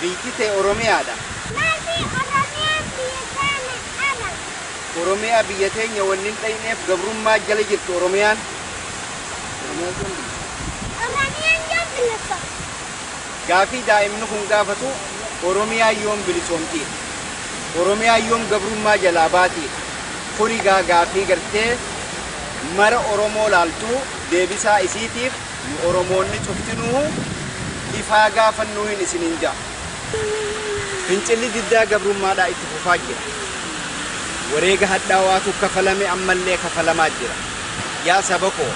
Biitti tee Oromiyaadha. Maafi Oromiyaan biyya taana ala. Oromiyaa biyya teenya wanni hin dhayneef gabrummaa jala jirti Oromiyaan. Oromiyaan yoom bilisa? Oromiyaan yoom bilisoomti? Gaafii daa'imni kun gaafatu Oromiyaan yoom bilisoomtiidha. Oromiyaan yoom gabrummaa jalaa baatiidha. Kuni gaa gaafii gartee mara Oromoo laaltu deebisaa isiitiif nu Oromoonni cuftinuu ifaa gaafannuuhin isiniin ja'a. Fincilli diddaa gabrummaadhaa itti fufaa jira. Wareega hadhaawaatu kafalame ammallee kafalamaa jira. Yaa saba koo,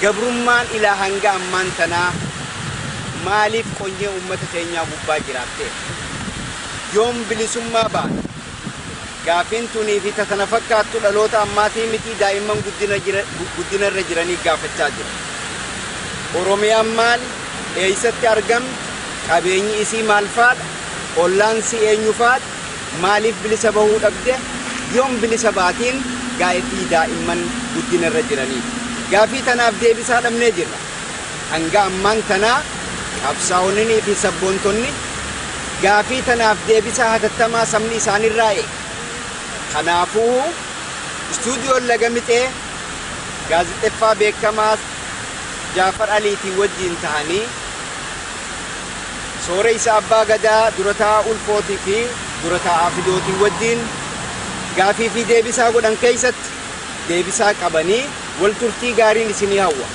gabrummaan ilaa hanga ammaan tanaa maaliif qonyee ummata keenyaa gubbaa jiraattee? Yoom bilisummaa baana? Gaafiin tunii fi ta tana fakkaattu dhaloota ammaatii mitii daa'imman guddina jira, guddina irra jiranii gaafachaa jira. Oromiyaan maali? Eessatti argamti? Qabeenyi isii maal faadha? Ollaan si eenyu faadha? Maaliif bilisa bahuu dhabde? Yoom bilisa baatiin? Gaafii daa'imman guddina irra jiraniiti. Gaafii tanaaf deebisaa dhabnee jirra. Hanga ammaan tanaa qabsaa'onninii fi sabboontonni gaafii tanaaf deebisaa hatattamaa sabni isaanirraa eega. Kanaafuu istuudiyoon Laga Mixee gaazexeffaa beekamaa Jaafar Aliitiin wajjiin tahanii Sooreysa Abbaa Gadaa dura taa'aa Ulfootii fi dura taa'aa Fidootiin wajjiin gaafii fi deebisaa godhan keessatti deebisaa qabanii wal turtii gaariin isinii hawwa.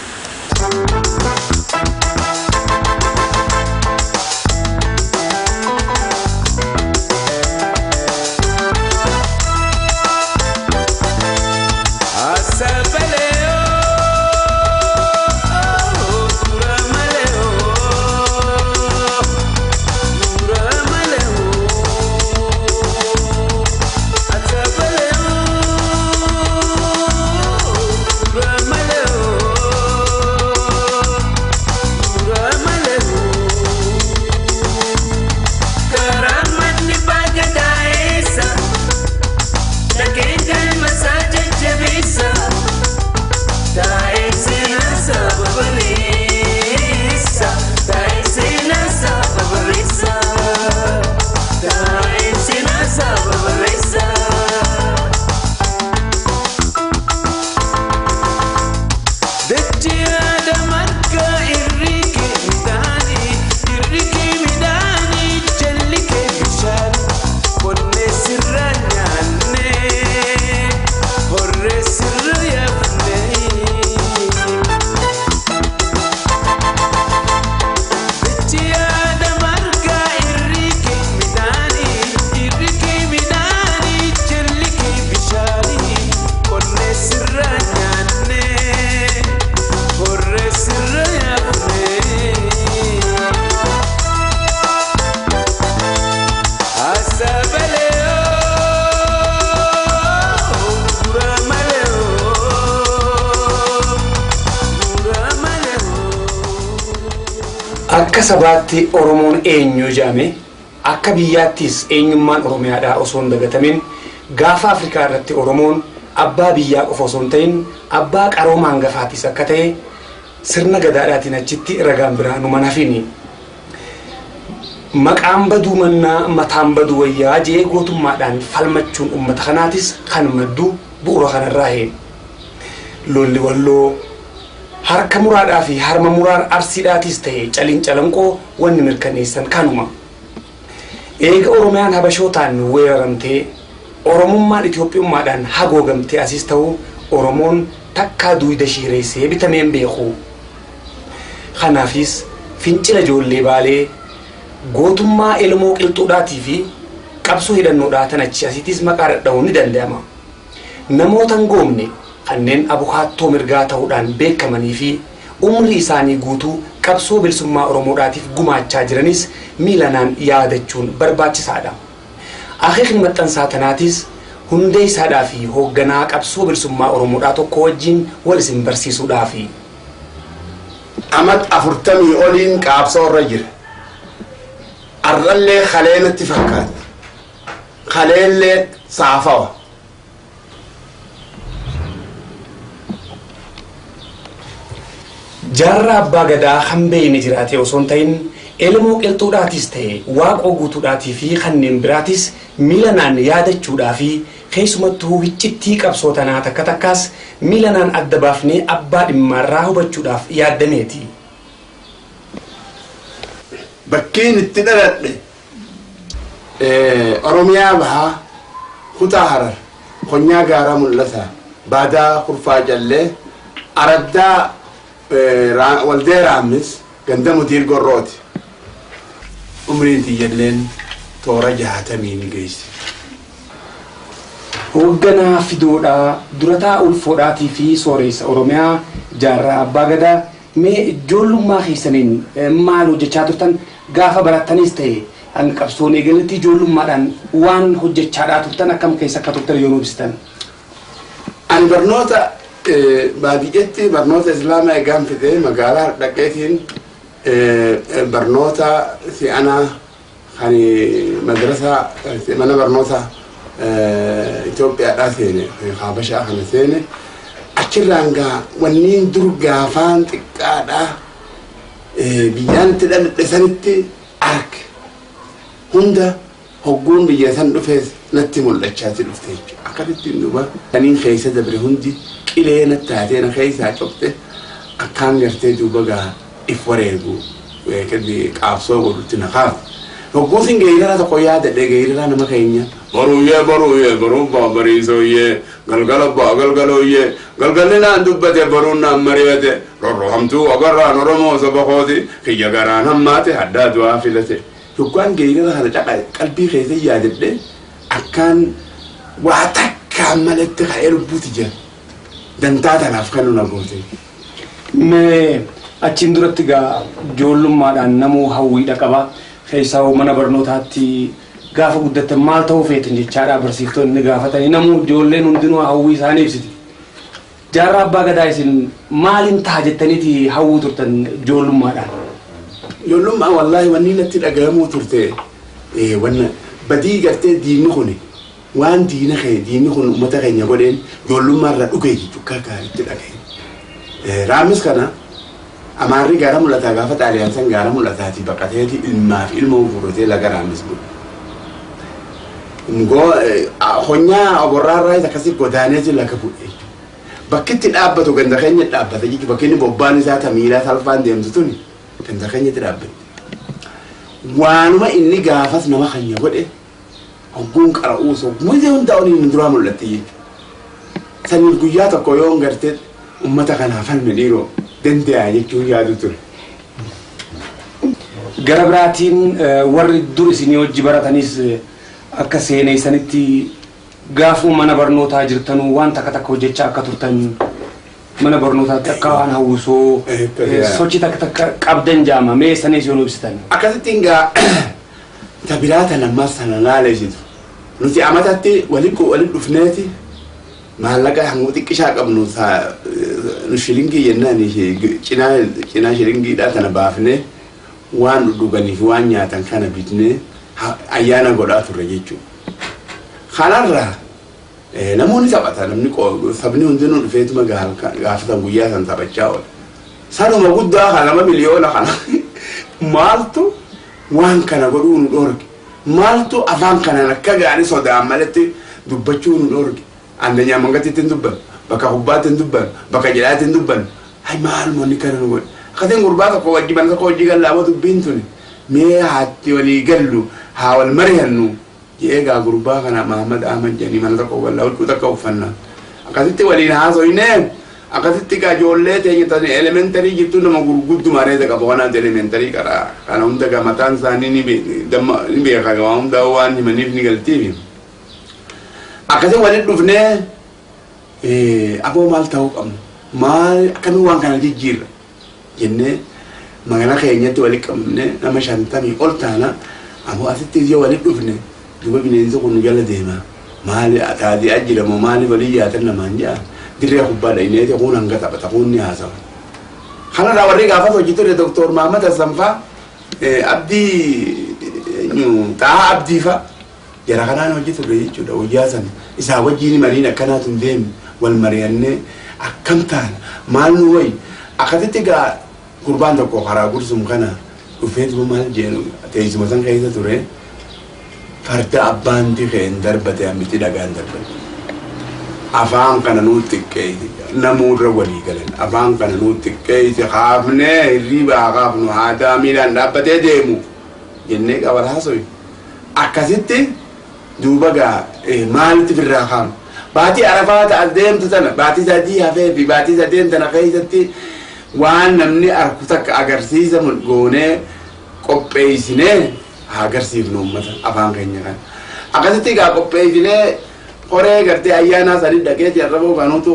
Akka sabaatti Oromoon eenyu jedhame akka biyyaattis eenyummaan Oromiyaadhaa osoo hin dagatamin gaafa Afrikaa irratti Oromoon abbaa biyyaa qofa osoo hin ta'in abbaa qarooma hangafaatis akka ta'e sirna gadaadhaatiin achitti ragaan biraa numa hin hafini. Maqaan baduu mannaa mataan baduu wayyaa je'ee gootummaadhaan falmachuun ummata kanaatis kan maddu bu'ura kanarraahi. Lolli Walloo harka muraadhaa fi harma muraan Arsiidhaatiis ta'e caliin Calanqoo wanni mirkaneessan kanuma. Eega Oromiyaan Habashootaan weeraramtee, Oromummaan Itoophiyummaadhaan hagoogamtee asiis ta'u Oromoon takkaa duuyda shiireessee bitamee hin beeku. Kanaafis fincila ijoollee Baalee, gootummaa Elemoo Qilxuudhaatii fi qabsoo hidhannoodhaa tan achii asiitis maqaa dhadhahuun ni dandayama. Namoota hin goomne kanneen abukaattoo mirgaa tahuudhaan beekamanii fi umrii isaanii guutuu qabsoo bilisummaa Oromoodhaatiif gumaachaa jiranis miilanaan yaadachuun barbaachisaadha. Akeekni maxxansaa tanaatis hundeessaadhaa fi hoogganaa qabsoo bilisummaa Oromoodhaa tokko wajjiin wal isin barsiisuudhaafi. Amat 40 oliin qaabsoo irra jira. Arrallee kalee natti fakkaatti. Kaleellee saafawa. Jaarraa Abbaa Gadaa kan beeyne jiraatee osoo hin ta'in Elemoo Qilxuudhaatis ta'e Waaqoo Guutuudhaatii fi kanneen biraatis miilanaan yaadachuudhaa fi keessumattuu hiccittii qabsoo tanaa takka takkaas miilanaan adda baafnee abbaa dhimmaarraa hubachuudhaaf yaaddameeti. Bakkiin itti dhaladhe Oromiyaa Bahaa kutaa Harar konyaa Gaara Mul'ataa Baadaa Kurfaa Callee araddaa Waldee Raammis ganda Mudiir Gorrooti. Umriin tiyyalleen toora 60 ni geessi. Hoogganaa Fidoodhaa, Durataa Ulfoodhaatii fi Sooreessa Oromiyaa Jaarraa Abbaa Gadaa mee ijoollummaa keessaniin maal hojjechaa turtan? Gaafa barattanis ta'e hanga qabsoon eegaletti ijoollummaadhaan waan hojjechaadhaa turtan akkam keessa akka turtan yoo nu ibsitan. Ani barnoota baadiyyetti barnoota Islaamaa eegaan fidee magaalaa dhaqeetiin barnoota si'anaa kan madrasaa mana barnoota Itoophiyaadhaa seene, Habashaa kana seene. Achirraan gaa wanniin dur gaafaan xiqqaadhaa biyyaan itti dhaladhe sanitti arge hunda hogguun biyya san dhufees natti mul'achaati dhufte jechuudha. Akkasitti duuba kaniin keessa dabre hundi qilee natti taatee na keessaa copte akkaan gartee duuba gaa if wareegu qaabsoo godhutti na kaafte. Hogguusin geerara tokko yaadadhe, geerara nama keenya. Boruuyyee boruuyyee boruu baa bariisooyyee galgala baa galgalooyyee galgalli naan dubbate boruun naan mari'ate rorrohamtuu agarraan Oromoo saba kooti kiyya garaan hammaate haddaa du'aa filate. Hoggaan geerara kana caqa qalbii keessa yaadadhe akkaan waa takkaan malatti ka'ee lubbuuti jira. Dantaa tanaaf kan na goote. Mee achiin duratti gaa ijoollummaadhaan namuu hawwiidha qaba. Keessaa mana barnootaatti gaafa guddattan maal ta'uu feetan jechaadha barsiiftonni gaafatanii namuu ijoolleen hundinuu hawwii isaanii ibsiti. Jaarraa Abbaa Gadaa isin maaliin ta'a jettaniiti hawwuu turtan ijoollummaadhaan? Ijoollummaa wallaahi wanni natti dhaga'amuu turte wanna badii gartee diinni kun waan diina kee diinni kun uummata keenya godheen ijoollummaa irraa dhugee jechuudha akka gaariitti dhaga'e. Raamis kana Amaarri gaara mul'ataa gaafa Xaaliyaan san gaara mul'ataatii baqateeti ilmaa fi ilmoo fuudhatee laga Raamis bu'e. Honyaa oborraa irraa akkasii godaaneeti laga bu'e jechuudha. Bakki itti dhaabbatu ganda keenya dhaabbata jechuudha. Bakki inni bobbaan isaa ta miilaa salphaan deemtu tuni ganda keenyatti dhaabbate. Waanuma inni gaafas nama keenya godhe hogguun qara'uus hogguu hundaa oliin duraa mul'atte jechuudha. Saniif guyyaa tokko yoon gartee uummata kanaaf falme dhiiroo danda'a jechuun yaadu ture. Gara biraatiin warri dur isinii hojii baratanis akka seeneessanitti gaafuma mana barnootaa jirtanuu waan takka takka hojjechaa akka turtan mana barnootaatti akka waan hawwisoo sochii takka takka qabdan jaama mee sanis yoo nu ibsitan. Akkasittiin gaa tabiraa tana ammas sana laaleessitu. Nuti amatatti walitti dhufneeti maallaqa hanguu xiqqishaa qabnu nu shilingii jennaan cinaa shilingiidhaa tana baafnee waan dhuganii fi waan nyaatan kana bitnee ayyaana godhaa turre jechuudha. Kanarraa namoonni taphata, namni sabni hundinuu dhufeetuma gaafatan guyyaa san taphachaa oola. Sanuma guddaa kana nama miliyoona kana maaltu waan kana godhuu nu dhorge? Maaltu afaan kanaan akka gaarii sodaan malatti dubbachuu nu dhorge? Andanyaa mangatti hin dubban, bakka kubbaatti hin dubban, bakka jedhaatti hin dubban. Hay maaluma inni kana nu godhe? Akkatiin gurbaa tokko wajji mana tokko wajji gallaa moo dubbiin tuni mee haatti walii gallu haa wal mari'annu jedhee gaa gurbaa kana Mahammad Ahmad jedhanii mana tokko gallaa huccuu takka uffannaa. Akkasitti waliin haasoynee akkasitti gaa ijoollee teenya tan elementarii jirtu nama gurgudduma areeda qabu kanaatu elementarii qaraa. Kana hunda gaa mataan isaanii ni beeka waan hundaa waan himaniif ni galtiifi. Akkasii walitti dhufnee aboo maal ta'uu qabna? Maal akkamiin waan kana jijjiirra? Jennee magaalaa keenyatti walitti qabamnee nama 50 ol taana aboo asitti yoo walitti dhufne duuba bineensi kun nu jala deema. Maali taatee ajjiramoo maali walii yaatan namaan jedha. Dirree kubbaa dhayineeti kun hanga taphata kun ni haasawa. Kanarraa warri gaafas hojii ture Doktor Mahammad Hassan faa Abdii Xahaa Abdii faa jara kanaan hojii turre jechuudha. Guyyaa sana isaa wajjin mariin akkanaatu hin deemne wal mari'annee akkam taana maal nu wayi akkasitti gaa gurbaan tokko karaa gursum kana Dhufee duuba maal jeenu teessuma san keessa ture farda abbaan dikeen darbate ammiti dhagaan darbate. Afaan kana nuu xiqqeessi namuurra walii galan afaan kana nuu xiqqeessi kaafnee hirriiba haa kaafnu haadaa miilaan dhaabbatee deemu jennee qabal haasoyi. Akkasitti duuba gaa maalitti firraa kaafnu. Baatii Arafaa ta'a deemtu tana baatii 3 hafee fi baatii 3 tana keessatti waan namni arku takka agarsiisa goonee qopheessinee haa agarsiifnu uummata afaan keenya kana. Akkasitti gaa qopheessinee qoree gartee ayyaanaa sadi dhaqeeti arraboo kanuutu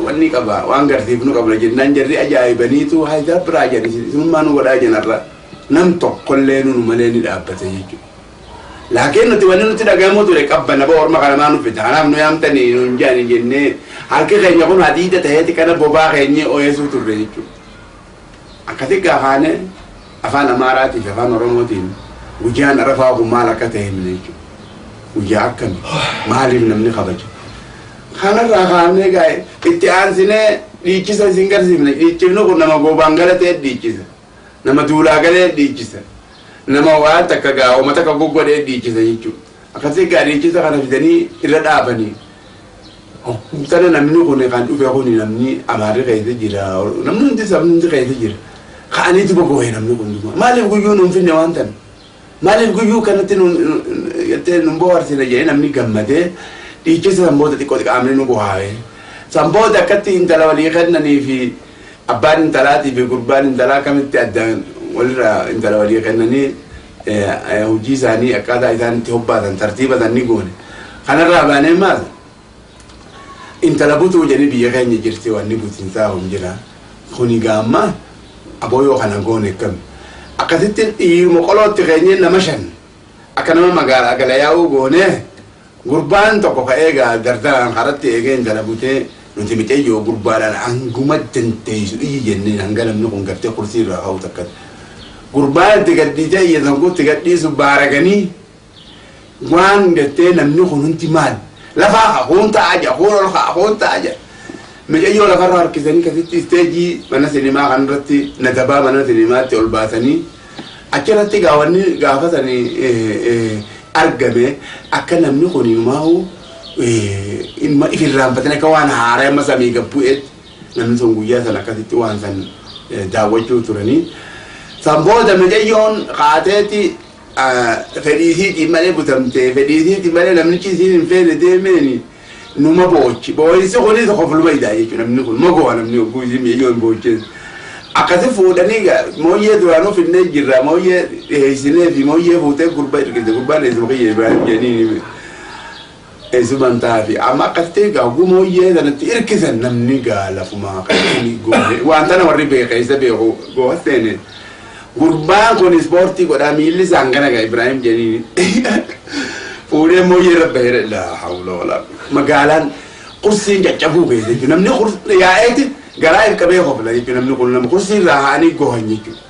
wanni qaba waan garsiifnu qabna jennaan jarri ajaa'ibaniitu haayidar biraa jedhi isinummaa nu godhaa jenarra nam tokkollee nunu malee ni dhaabbate jechuudha. Laakiin nuti wanni nuti dhagahamuu ture qabbana ba orma kana maa nu fida kanaaf nu yaamtanii nu hin jaani jennee harki keenya kun hadiida ta'eeti kana bobaa keenya ooyesuu turre jechuudha. Akkasi gaafaane afaan Amaaraatii fi afaan Oromootiin guyyaan Arafaa kun maal akka ta'e himne jechuudha. Guyyaa akkami maaliif namni kabaja. Kanarraa kaafnee gaa'e itti aansinee dhiichisa isin garsiifne. Dhiichifni kun nama goobaan galatee dhiichisa. Nama duulaa galee dhiichisa. Nama waan takka gaa uummata takka goggodhee dhiichisa jechuudha. Akkasii gaa dhiichisa kana fidanii irra dhaabanii. Sana namni kun kan dhufe kun namni Amaarri keessa jira. Namni hundi sabni hundi keessa jira. Ka'aniitu bogo'e namni kun. Maaliif guyyuu nuun finne waan tan? Maaliif guyyuu kanatti nuun bohaarsine jedhee namni gammadee dhiichisa sanboota xiqqoo xiqqaamni nu bohaare. Sanboota akkatti intala walii kennanii fi abbaan intalaatii fi gurbaan intalaa akkamitti addaan walirraa intala walii kennanii hojii isaanii akkaataa isaan itti hobbaatan tartiiba san ni goone. Kanarraa baanee maal? Intala butuu jedhanii biyya keenya jirti wanni butinsaa kun jira. Kuni gaamma abooyoo kana goone akkami. Akkasitti dhiiruma qolootti keenyee nama 5 akka nama magaalaa gala yaa'uu goone gurbaan tokko ka'ee gaa dardaraan karatti eegee intala butee nuti mixeeyyoo gurbaadhaan hanguma dandeessu iyyi jenneen hanga namni kun gartee kursii irraa ka'u takkatti. Gurbaan itti gadhiisee iyya san kun itti gadhiisu baaraganii waan gartee namni kun hundi maal lafaa ka'a kuun ta'a jira kuun ol ka'a kuun ta'a jira. Micayyoo lafarra harkisanii kasitti isteejii mana sinimaa kanarratti nadabaa mana sinimaatti ol baasanii achirratti gaawanni gaafa sanii argame akka namni kun himaa'u ifirraanfatanii akka waan haaraa amma samii gabbu'eetti namni sun guyyaa sana akkasitti waan san daawwachuu turanii. San booda micayyoon kaateeti fedhiisiitiin malee butamtee fedhiisiitiin malee namnichi isiin hin feene deemeeni numa boochi. Boo'insi kunis kofluma idaa jechuudha namni kun mogoo namni hogguu isiin micayyoon boochees. Akkasi fuudhanii mooyyee duraanuu finnee jirra mooyyee dhiheessinee fi mooyyee fuutee gurbaa ergite gurbaan eessuma kiyya Ibrahim jedhanii eessumaan ta'aa fi amma akkasitti gaa hogguu mooyyee sanatti hirkisan namni gaa lafumaa kan goone waan tana warri beekeessa beeku gooha seene. Gurbaan kun ispoortii godhaa miilli isaan kana gaa Ibrahim jedhanii fuudhee mooyyee irra bahee laa hawla walaa magaalaan kursiin caccabuu keessa jechuudha namni yaa'eeti garaa hin qabee kofla jechuudha namni kun nama kursii irraa haanii gohan jechuudha.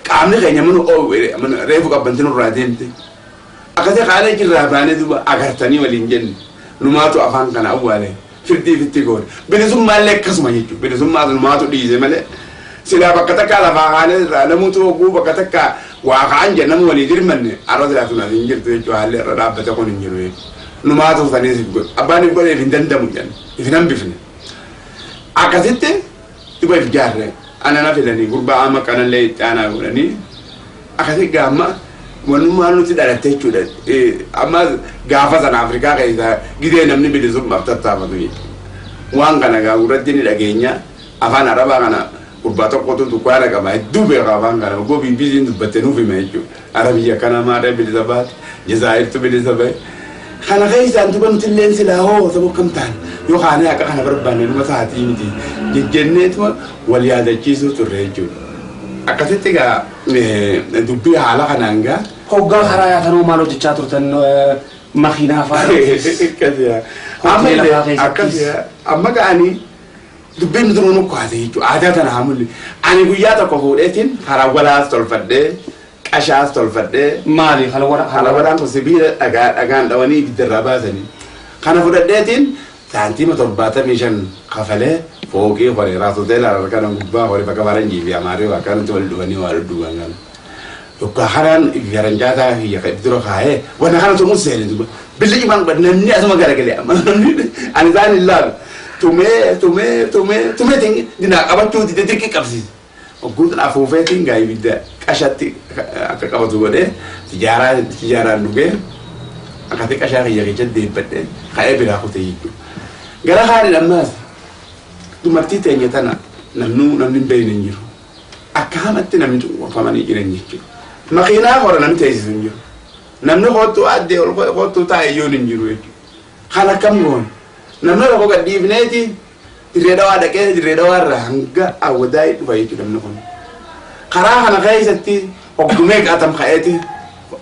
Qaamni keenya mana reefu qabbanti nurraa deemte. Akkasii haala jirraa baanee duuba agartanii waliin jenne numaatu afaan kana awwaale firdii fitti goone. Bilisummaallee akkasuma jechuudha bilisummaa numaatu dhiise malee silaa bakka takkaa lafaa haala irraa namuutu hogguu bakka takkaa waa ka'an jennamu walii dirmanne arra silaa sun as hin jirtu jechuudha haalli irra dhaabbate kun hin jiru jechuudha. Numaatu saniis if godhe abbaan if godhe if hin dandamu jenne if hin hambifne. Akkasitti duba if jaarre anana filanii gurbaa amma kanallee itti aanaa godhanii akkasi gaamma wanummaa nuti dhalatte jechuudha. Amma gaafa sana Afrikaa keessa gidee namni bilisummaaf tattaafatu jechuudha. Waan kana gaa gurratti ni dhageenya afaan Arabaa kana gurbaa tokkotu dukkaana qaba hedduu beeka afaan kana oguu BBC'n dubbatte nuuf hima jechuudha. Arabiyya kana maadha bilisa baate Jazaa'irtu bilisa bahe. Kana keessaan duba nuti illee silaa hoo saboo kam ta'an yoo kaanee akka kana barbaanne numa sa'aatii miti jejjenneetuma wal yaadachiisuu turre jechuudha. Akkasitti gaa dubbii haala kanaan gaa. Hoggaa karaa yaatanoo maal hojjechaa turtan makiinaa fa'aa? Akkasi amma ga'anii dubbiin duruu nu kaase jechuudha. Aadaa tana haa mul'i. Ani guyyaa tokko fuudheetiin harawwalaas tolfadhee qashaas tolfadhee. Maali halawwala? Halawwalaan kun sibiila dhagaa dhagaan dhawanii ibiddarraa baasanii. Kana fudhadheetiin saantiima 75 kafalee fooqii horee raas hoteela kana gubbaa horee bakka faranjii fi amaarri bakka kanatti wal dhufanii waa dhudhuuban kana. Yoggaa kanaan garanjaataa kiyya kan dura kaayee wanna kana tumuun seene duba. Billi cimaan namni asuma garagalee amma namni ani isaan hin laalu. Tumee tumee tumee tumee dinaa qabachuu dide dirqii qabsiise. Ogguutan afuufeetiin gaa ibidda qashatti akka qabatu godhee tijaaraa tijaaraan dhugee akkatti qashaa kiyya keessatti deebbadhee ka'ee biraa kutee jechuudha. Gara kaaniin ammaas dumartii teenya tana namnuu namni hin beekne hin jiru. Akka hamatti namni cunqurfamanii jiran jechuudha. Makiinaa hora namni teessisu hin jiru. Namni kottu addee ol kottu taa'e iyyuu hin jiru jechuudha. Kan akkam goone namni tokko gad dhiifneeti Dirree Dhawaa dhaqee Dirree Dhawaa irraa hanga Awwadaayii dhufa jechuudha namni kun. Karaa kana keessatti hoggumee qatam ka'eeti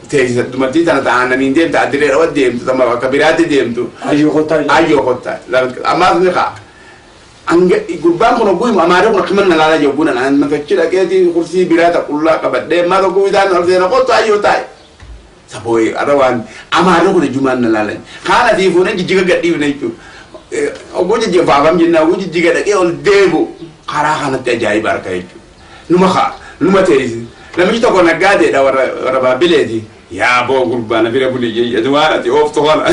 teessisa dubartii tana ta'aananiin deemta Dirree Dhawaa deemtu tama bakka biraatti deemtu. Ayyoo kottaa. Ayyoo kottaa. Ammaas ni ka'a. Hanga gurbaan kun hogguu himu amaarri kun akkuma na laalaa jiru gunan an matachi dhaqeeti kursii biraa ta qullaa qabadhee maal hogguu isaan ol seena kottu ayyoo taa'e. Sabooyee arra waan amaarri kun ijumaan na laalan. Kaan asii fuunee jijjiga gadhiifne jechuudha. Oguu jijjiga faafam jennaa oguu jijjiga dhaqee ol deebi'u karaa kanatti ajaa'iba harka jechuudha. Numa ka'a numa teessisa. Namichi tokko naggaadeedha warra warra baabbileeti. Yaa boo gurbaa na bira buli jee waan ati ooftu kana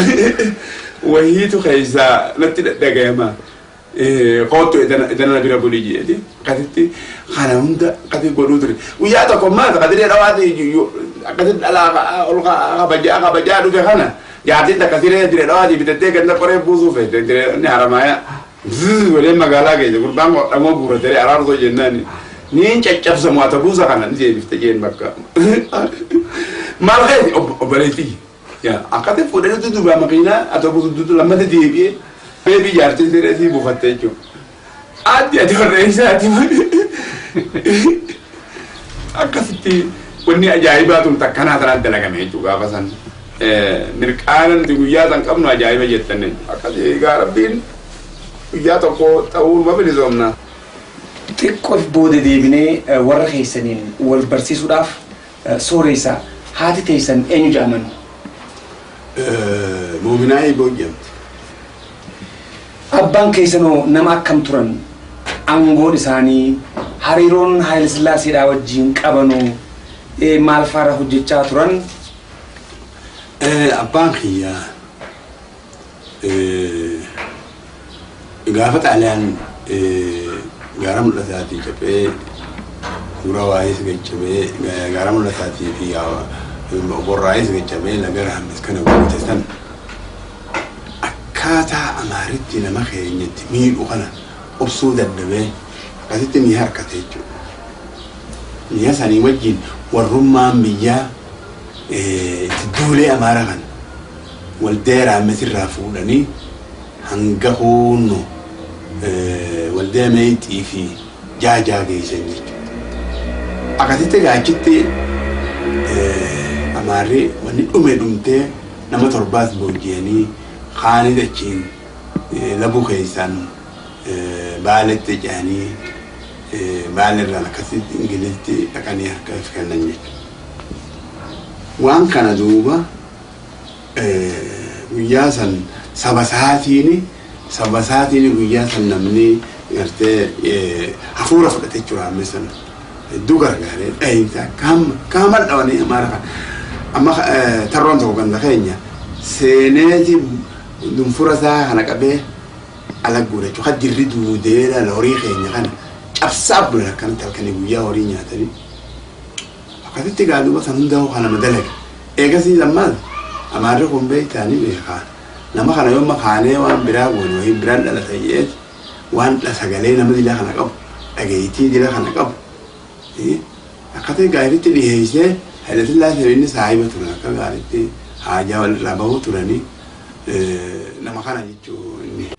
wahiitu keessaa natti dhagayama. Koottu edana na bira buli jeeti akkasitti kana hunda akkasi godhuu ture. Guyyaa tokko maal kadiree dhawaati akkasitti dhalaa ol kabajaa kabajaa dhufe kana jaartiin takka siree diree dhawaati bitattee ganda qoree buusuu feete diree inni haramaaya. Godhee magaalaa keessa gurbaan hodhamoo guuratee araarsoo jennaan niin caccabsamu ata buusa kana ni deebifte jeen bakka. Maal keeti obboleettii akkati fuudhanii duubaa makiinaa ata buusu lammata deebi'ee beebii jaartiin siree sii buufatte jechuudha. Addi ati warra eessaati akkasitti wanni ajaa'ibaa tun takkanaa tanaan dalagame jechuudha gaafa san. Mirqaana nuti guyyaa san qabnu ajaa'iba jettan akkasii egaa rabbiin guyyaa tokko ta'uu numa bilisoomna. Xiqqoof booda deebinee warra keessaniin wal barsiisuudhaaf sooreessa haati teessan eenyu jedhaman? Muuminaa Eeboo jedhamti. Abbaan keessanoo nama akkam turan? Aangoon isaanii hariiroon Haayilesillaaseedhaa wajjin qabanoo maal faara hojjechaa turan? Abbaan kiyyaa gaafa Xaaliyaan gaara mul'ataatii caphee Gurawaayis gaccabee gaara mul'ataatii fi Borraayis gaccabee laga Raammis kana guute san akkaataa Amaaritti nama keenyatti miidhu kana obsuu dadhabee akkasitti mi'a harkate jechuudha. Mi'a sanii wajjin warrummaan biyyaa itti duulee Amaara kana waldee Raammis irraa fuudhanii hanga huunnu waldee Meexxii fi Jaajaa geessan jechuudha. Akkasitti egaa achitti Amaarri wanni dhume dhumtee nama torbaas booji'anii kaanis achiin labuu keessaan Baaletti ce'anii Baaleerraan akkasitti Ingilizitti dhaqanii harka if kennan jechuudha. Waan kana duuba guyyaa san saba isaatiin saba isaatiin guyyaa san namni gartee hafuura fudhate jechuudha amma san hedduu gargaaree dhahinsa kaama dhawanii amaara kana. Amma tarroon tokko ganda keenya seeneeti dunfura isaa kana qabee ala guura jechuudha. Kan jirri duudee laala horii keenya kana cabsaa bulan akkanatti halkanii guyyaa horii nyaatanii. Akkasitti egaa duuba san hundaa'u kan nama dalage. Eegasii ammaas amaarri kun beektaa ni beekaa. Nama kana yooma kaanee waan biraa goone wayii biraan dhalata jedheeti waan sagalee nama dila kana qabu dhageettii dila kana qabu. Akkatti gaariitti dhiheessee Hayilasillaasee inni saahiba turan akka gaariitti haajaa walirraa bahuu turanii nama kana jechuu inni.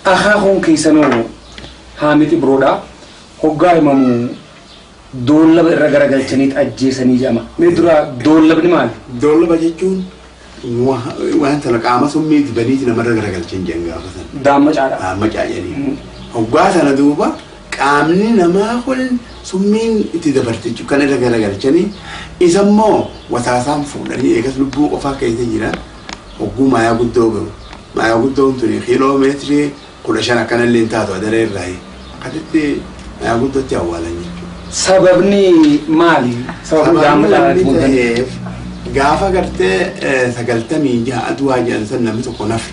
Akaakuun keessanoo Haamid Ibroodha. Hoggaa himamu Doollaba irra garagalchaniit ajjeesanii jedhama. Mee dura doollabni maali? Doollaba jechuun waan sana qaama summii dibaniiti namarra garagalchan jedhan gaafa sana. Daammacaadha. Daammacaa jedhanii. Hoggaa sana duuba qaamni namaa kun summiin itti dabarte jechuudha kan irra garagalchanii isa immoo wasaasaan fuudhanii eegas lubbuu qofaa keessa jira hogguu maayaa guddoo gahu. Maayaa guddoon tuni kiiloo meetirii 15 akkanallee hin taatu adara irraa akkasitti maayaa guddootti awwaalan jechuudha. Sababni maali? Sababni Sababni daammacaadha wanni itti muuddan. ta'eef gaafa gartee 96 aduwaa jedhan san namni tokko nafe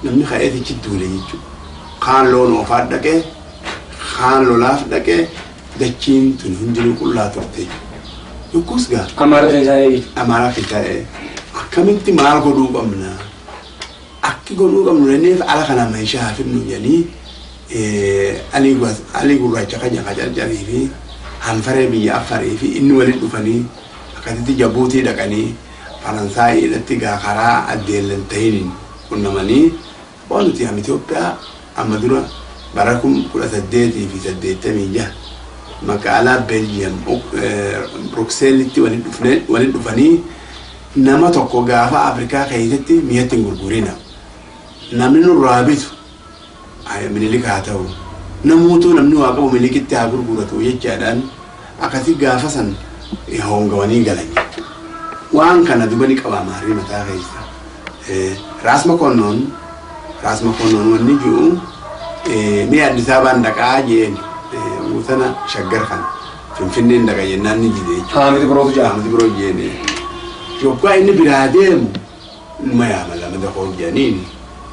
namni ka'eetichi duule jechuudha. Kaan loon oofaa dhaqee kaan lolaaf dhaqee dachiin tun hundinuu qullaa turte. Yoggus gaa Amaara keessaa jechuudha. Amaaraa keessaa akkamitti maal godhuu qabna? Akki godhuu qabnu jenneef ala kana meeshaa haa fidnu jedhanii Alii Gurraacha kan Carcarii fi Hanfaree biyya Affarii fi inni walitti dhufanii akkasitti Jabuutii dhaqanii Faransaayii irratti gaa karaa addeellan tahiniin qunnamanii waan nuti am Itoophiyaa amma dura bara 1886 magaalaa Beeljiyam Brukseelitti walitti dhufanii nama tokko gaafa Afrikaa keessatti mi'atti hin gurgurina. Namni nurraa bitu Minilik haa ta'u. Namuutuu namni waa qabu Minilikitti haa gurguratu jechaadhaan akkasii gaafa san hongawanii galan jechuudha. Waan kana duba ni qaba Amaarri mataa keessa. Raas Makonnoon Raas Makonnoon wanni jiru mi'a Addis Ababaan dhaqaa jeen sana Shaggar kana Finfinneen dhaqa jennaan ni jide jechuudha. Haamid Birootu jedha. Haamid Biroo jeen. Yoggaa inni biraa deemu numa yaama lama dakoo jedhaniin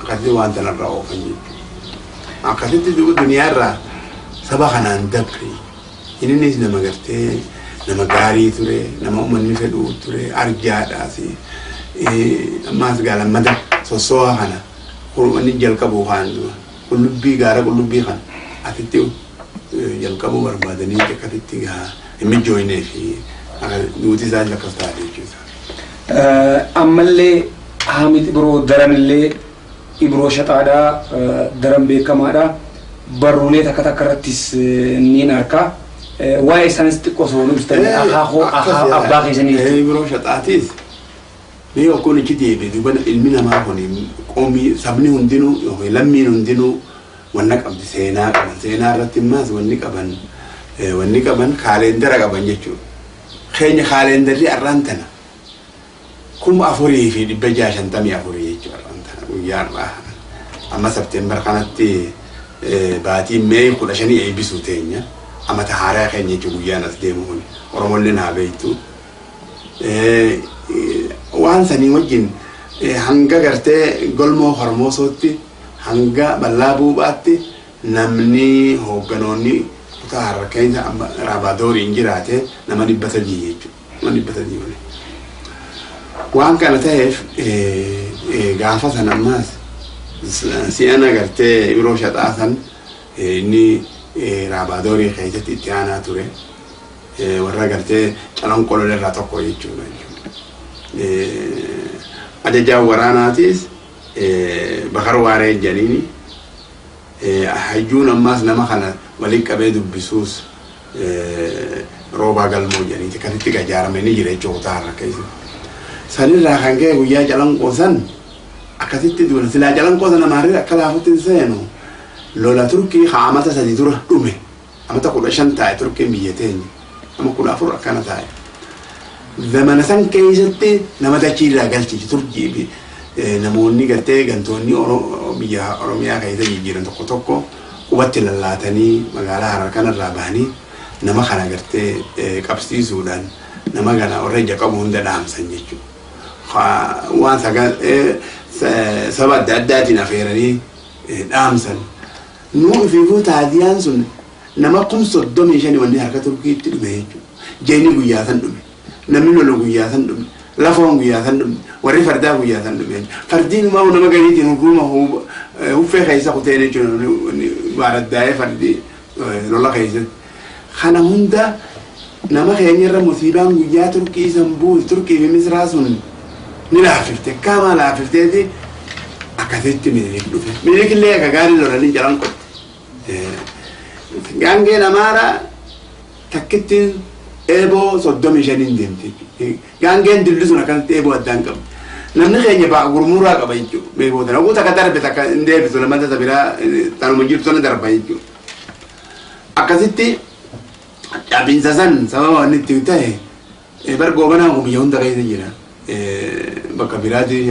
akkasitti waan sanarraa oofan jechuudha. Akkasitti duuba duniyaarraa saba kanaan dabre. Innis nama gartee nama gaarii ture, nama uummanni fedhu ture, arjaadhaas. Ammaas gaa lammata sossoo'aa kana wanni jalqabu kaan dura qullubbii gaara qullubbii kana asitti jalqabuu barbaadanii akkasitti gaa hin mijjooynee fi duuti isaas akkas taate jechuudha. Ammallee Haamid Ibroo daranillee Ibroo Shaxaadhaa daran beekamaadha. Barruulee takka takka irrattis niin arka. Waa'ee isaanis xiqqoo osoo nu ibsitanii akaakuu abbaa keessanii jechuudha. Ibroo Shaxaatis mee yokkuun ichi deebi'e duuba ilmi namaa kun qoomii sabni hundinuu yookiin lammiin hundinuu wanna qabdi seenaa qaban seenaa irratti immaas wanni qaban kaaleendara qaban jechuudha. Keenya kaaleendarri har'aan tana 4654 jechuudha har'aan tana guyyaa har'aa amma September kanatti baatii May 15 eebbisuu teenya amata haaraa keenya jechuudha guyyaan as deemu kun Oromolleen haa beektu. Waan sanii wajjin hanga gartee golmoo Hormoosootti hanga bal'aa buuphaatti namni hoogganoonni kutaa harkeensa Raabadooriin jiraate nama 300 jechuudha. Nama 300 malee. Waan kana ta'eef gaafa san ammaas si'ana gartee Ibroo Shaxaa san inni Raabaadorii keessatti itti aanaa ture. Warra gartee calanqoo irraa tokko jechuudha. Ajajaan waraanaatis Bakar Waaree jedhaniini hayyuun ammaas nama kana waliin qabee dubbisuus Roobaa Galmoo jedhaniiti akkasitti ijaaramee ni jira jechuudha kutaa har'a keessatti. Sanirraa kan ka'e guyyaa calanqoo san akkasitti duula silaa calanqoo sana maarree akka laafutti hin seenu lola Turkii haa amata 3 dura dhume amata 15 taa'e Turkiin biyya teenya ama 14 akkana taa'e. Zamana san keessatti nama dachii irraa galchichi Turkii fi namoonni gartee gantoonni biyya Oromiyaa keessa jijjiiran tokko tokko qubatti lallaatanii magaalaa Harar kanarraa bahanii nama kana gartee qabsiisuudhaan nama kana warra ija qabu hunda dhaamsan jechuudha. Waan saba adda addaatiin afeeranii dhaamsan. Nuu ifiifuu taadiyaan sun nama 35,000 wanni harka Turkiitti dhume jechuudha. Jeeni guyyaa san dhume. Namni lolu guyyaa san dhume. Lafoon guyyaa san dhume. Warri fardaa guyyaa san dhume. Fardiin umaa nama gariitiin hurruuma huffee keessa kuteen jechuudha. Baaraddaa'ee fardi lola keessatti. Kana hunda nama keenyarra musiibaan guyyaa Turkii san buute Turkii fi Misraa sun ni laaffifte. Akkaamaa laaffifteeti akkasitti Minilik dhufe. Minilik illee akka gaarii lolanii jalan qotte. Gaangeen Amaaraa Takkittiin eeboo 35n deemti jechuudha. Gaangeen dilli sun akkanatti eeboo addaan qabdi. Namni keenya ba'a gurmuraa qaba jechuudha. Eeboo tana. Oguu takka darbe takka hin deebisu lamata ta biraa tanuma jirtu sana darba jechuudha. Akkasitti cabinsa san sababa wanni itti ta'e bar Goobanaan kun biyya hunda keessa jira. Bakka biraatti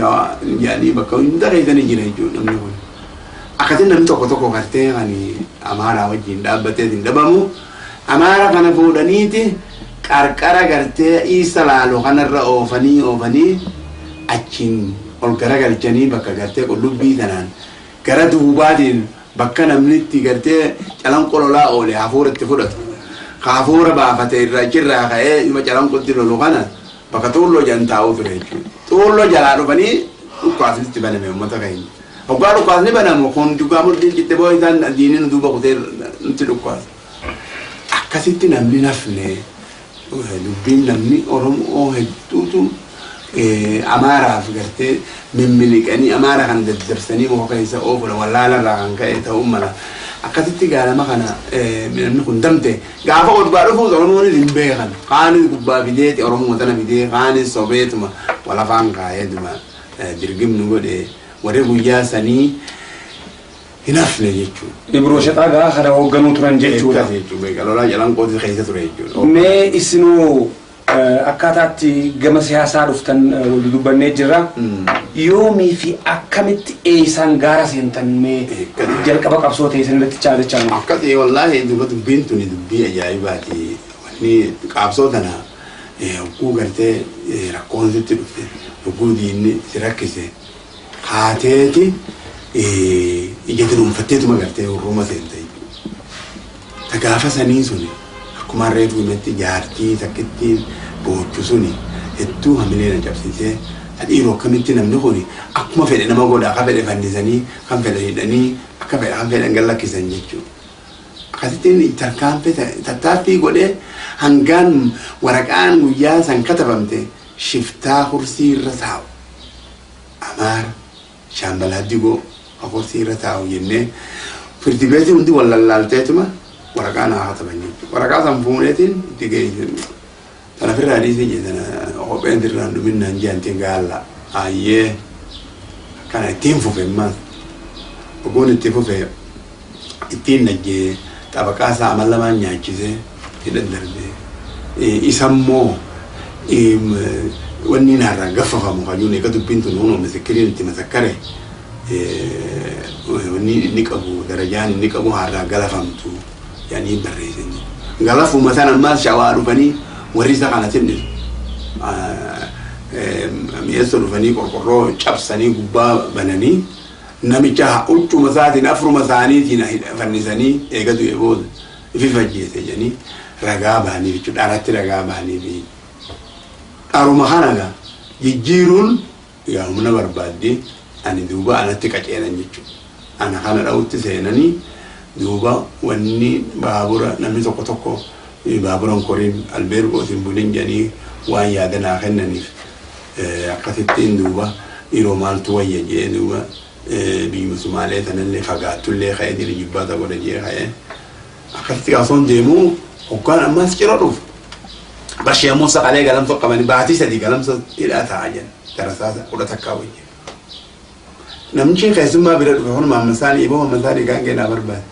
jedhanii bakka hunda keessa ni jira jechuudha namni kun. Akkasitti namni tokko tokko gartee kan Amaaraa wajjin dhaabbatee hin dhabamu. Amaara kana fuudhaniiti qarqara gartee Iisa Laaloo kanarra oofanii oofanii achiin ol garagalchanii bakka gartee Qullubbii tanaan gara duubaatiin bakka namni itti gartee Calanqo lolaa oole hafuura itti fudhatu. Ka hafuura baafate irra achirraa ka'ee dhuma Calanqotti lolu kana bakka Xuulloo jedhan taa'uu ture jechuudha. Xuulloo jalaa dhufanii dhukkaasni itti baname uummata keenya. Hoggaa dhukkaasni banamu kun dhugaa mudhiin citte boo isaan diinni nu duuba kutee nutti dhukkaasa. Akkasitti namni nafne dubbiin namni Oromoo hedduutu Amaaraaf gartee mimmiliqanii Amaara kana daddarsanii muka keessa oofudha wallaalarraa kan ka'e ta'uu mala. Akkasitti gaalama kana namni kun damte gaafa odbaa dhufuus Oromoonis hin beekan. Kaanis gubbaa fideeti Oromoo tana fidee kaanis sobeetuma walafaan kaa'eetuma dirgimnu godhe warri guyyaa sanii hin hafne jechuudha. Ibroo Shaxaa gaa kana hoogganuu turan jechuudha. Akkas jechuudha. Beeka lolaa Calanqootti keessa ture jechuudha. Mee isinoo akkaataatti gama siyaasaa dhuftan wal dubbannee jirra. Yoomii fi akkamitti eeysaan gaara seentan mee jalqaba qabsoo teessan irratti chaalichaa nu. Akkasii wallaahi duba dubbiin tuni dubbii ajaa'ibaati. Wanni qabsoo tana hogguu gartee rakkoon sitti dhufte, hogguu diinni si rakkise kaateeti ija dunuunfatteetuma gartee hurruuma seente jechuudha. Ta gaafa sanii suni akkuma reefu himetti jaartii takkittiin boochu suni hedduu hamilee na cabsisee ta dhiiroo akkamitti namni kun akkuma fedhe nama godha, akka fedhe fannisanii, kan fedhe hidhanii, akka fedhe kan fedhan gad lakkisan jechuudha. Akkasittiin tarkaanfii tattaaffii godhee hangaan waraqaan guyyaa san katabamte shiftaa kursii irra taa'u Amaara Shaambal Haddigoo ka kursii irra taa'u jennee firdi beetii hundi wal lallaalteetuma waraqaa naa kataban jechuudha. Waraqaa san fuuneetiin itti geessan. Tana firraa dhiisii jee tana kopheen sirraan dhumin naan jeantiin gaalla. Ayyee akkana ittiin fufe ammaas. Ogoon itti fufe ittiin najjee xabaqaa isaa amal lamaan nyaachisee hidhan darbe. Isammoo wanni naarraa gaffafamu kajuun eega dubbiin tun hunoo misikiriin itti masakkare wanni inni qabu darajaan inni qabu haarraa galafamtu jedhanii barreessan jechuudha. Galafuma sana ammaas Shawaa dhufanii warri isa kana tinnisu. Mi'eessoo dhufanii qorqorroo cabsanii gubbaa bananii namicha huccuma isaatiin afruma isaaniitiin fannisanii eega du'e booda ifi ajjeese jedhanii ragaa bahaniif jechuudha. Dharatti ragaa bahaniif. Dharuma kana gaa jijjiiruun yaa humna barbaaddi ani duuba anatti qaceelan jechuudha. Ana kana dha'utti seenanii duuba wanni baabura namni tokko tokko baabura hin korin albeergoos hin bulin jedhanii waan yaada naa kennaniif akkasittiin duuba dhiiroo maaltu wayya jee duuba biyyuma Sumaalee tanallee fagaattullee ka'ee jira jibbaata godha jee ka'ee akkasitti gaafsoon deemuu hoggaan ammas ciro dhufu. Bashee ammoo saqalee Galamsoo qabanii baatii 3 Galamsoo hidhaa taa'aa jiran darasaa 11 wajjin. Namichi keessummaa bira dhufe kun Maammasaanii iboo Maammasaanii gaangee naa barbaade.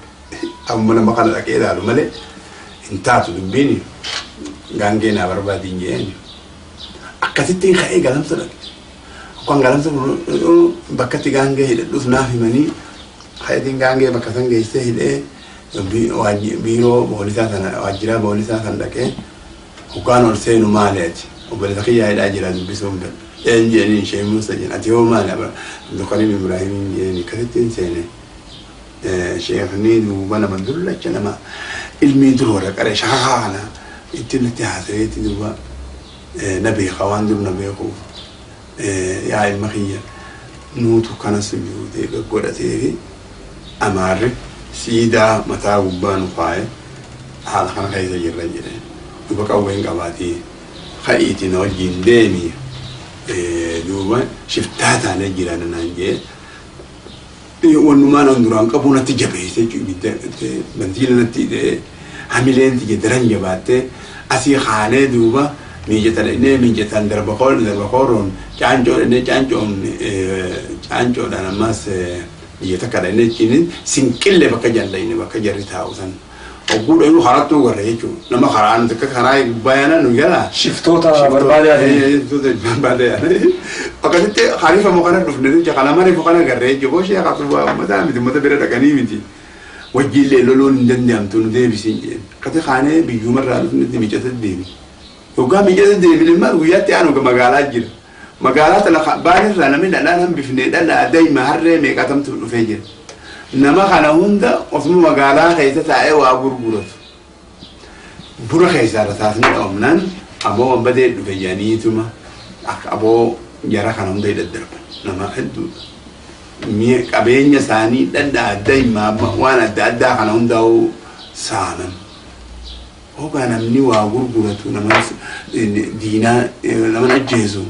Amma nama kana dhaqee ilaalu malee hin taatu dubbiin gaangee naa barbaade hin jeen. Akkasittiin ka'ee Galamsoo dhaqe. Akkaan Galamsoo bakka itti gaangee hidhadhuuf naaf himanii ka'eetiin gaangee bakka san geessee hidhee biiroo poolisaa sana waajjiraa poolisaa san dhaqee hoggaan ol seenu maali ati obboleessa kiyyaa hidhaa jira dubbisuun fedha. Een jeeniin ishee Musa jeen ati hoo maali Abdulkarim Ibrahim jeeni akkasittiin seene. Sheekni duuba nama dullacha nama ilmii dur warra qare shakakaa kana ittiin natti haasayeeti duuba na beeka waan dur na beekuuf yaa ilma kiyya nuutu kana sujuudee gaggodhatee fi Amaarri siidaa mataa gubbaa nu kaaye haala kana keessa jirra jedhe. Duuba qawween qabaatii ka'iitii na wajjiin deemi duuba shiftaa taanee jiraanna naan jee wannumaan an duraan qabu natti jabeesse jechuudha ibidda bantiila natti hidhee Hamileen tiyya daran jabaattee asii kaanee duuba miijata dhaqnee miijataan darba kooroon caancoo dhaqnee caancoon caancoodhaan ammas biyya takka dhaqnee achiin sinqillee bakka jallayne bakka jarri taa'u san. Hogguu dhayuu karattuu garra jechuudha. Nama karaa nuti akka karaa gubbaa yaana nu jala. Shiftoota barbaada yaadanii. Shiftoota barbaada yaadanii. Akkasitti hariifamu kana dhufne jecha kana mariifu kana garree jechuudha. Boshee akkasuma uummataa miti uummata bira dhaqanii miti. Wajjiillee loluun hin danda'amtu nu deebisiin jeen. Akkasi kaanee biyyumarraa dhufnetti miicata deebi. Yoggaa miicata deebine immoo guyyaatti aanu magaalaa jira. Magaalaa tana baanirraa namni dhadhaan hambifne dhadhaa daa'ima harree meeqatamtu dhufee jira. Nama kana hunda osuma magaalaa keessa taa'ee waa gurguratu. Buna keessaa rasaasni dhoomnaan aboo wanbadee dhufe jedhaniituma akka aboo jara kana hunda daddarban nama hedduudha. Mi'a qabeenya isaanii dhadhaa daa'ima waan adda addaa kana hundaa'uu saaman. Hoogaa namni waa gurguratu nama diinaa nama ajjeesu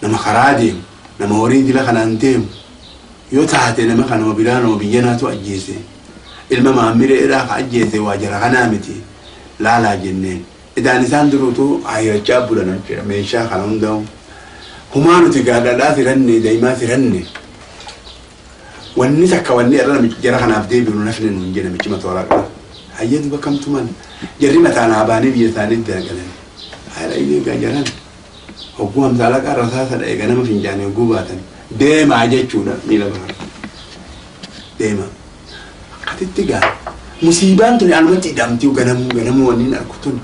nama karaa deemu nama horii dila kanaan deemu yoo taate nama kanuma biraa nama biyya naatu ajjeese ilma maammireedhaa ka ajjeese waa jara kanaa miti laalaa jenneen idaan isaan duruutu hayrachaa bulan jechuudha meeshaa kana hundaa'u humaa nuti gaadhadhaa tiranne daa'imaa tiranne wanni takka wanni irra namichi jara kanaaf deebi'u nafni nuun jedhe namichi matoora qaba hayyee duba kamtu man jarri mataan haa baanii biyya isaanii dalagalan haala inni egaa jaran hogguu hamsaalaqaa rasaasa dha'e ganama fincaanii hogguu baatan deemaa jechuudha miila bahan deema akkasitti gaa musiibaan tuni anumatti hidhamtii ganamuu ganamuu wanni hin argu tun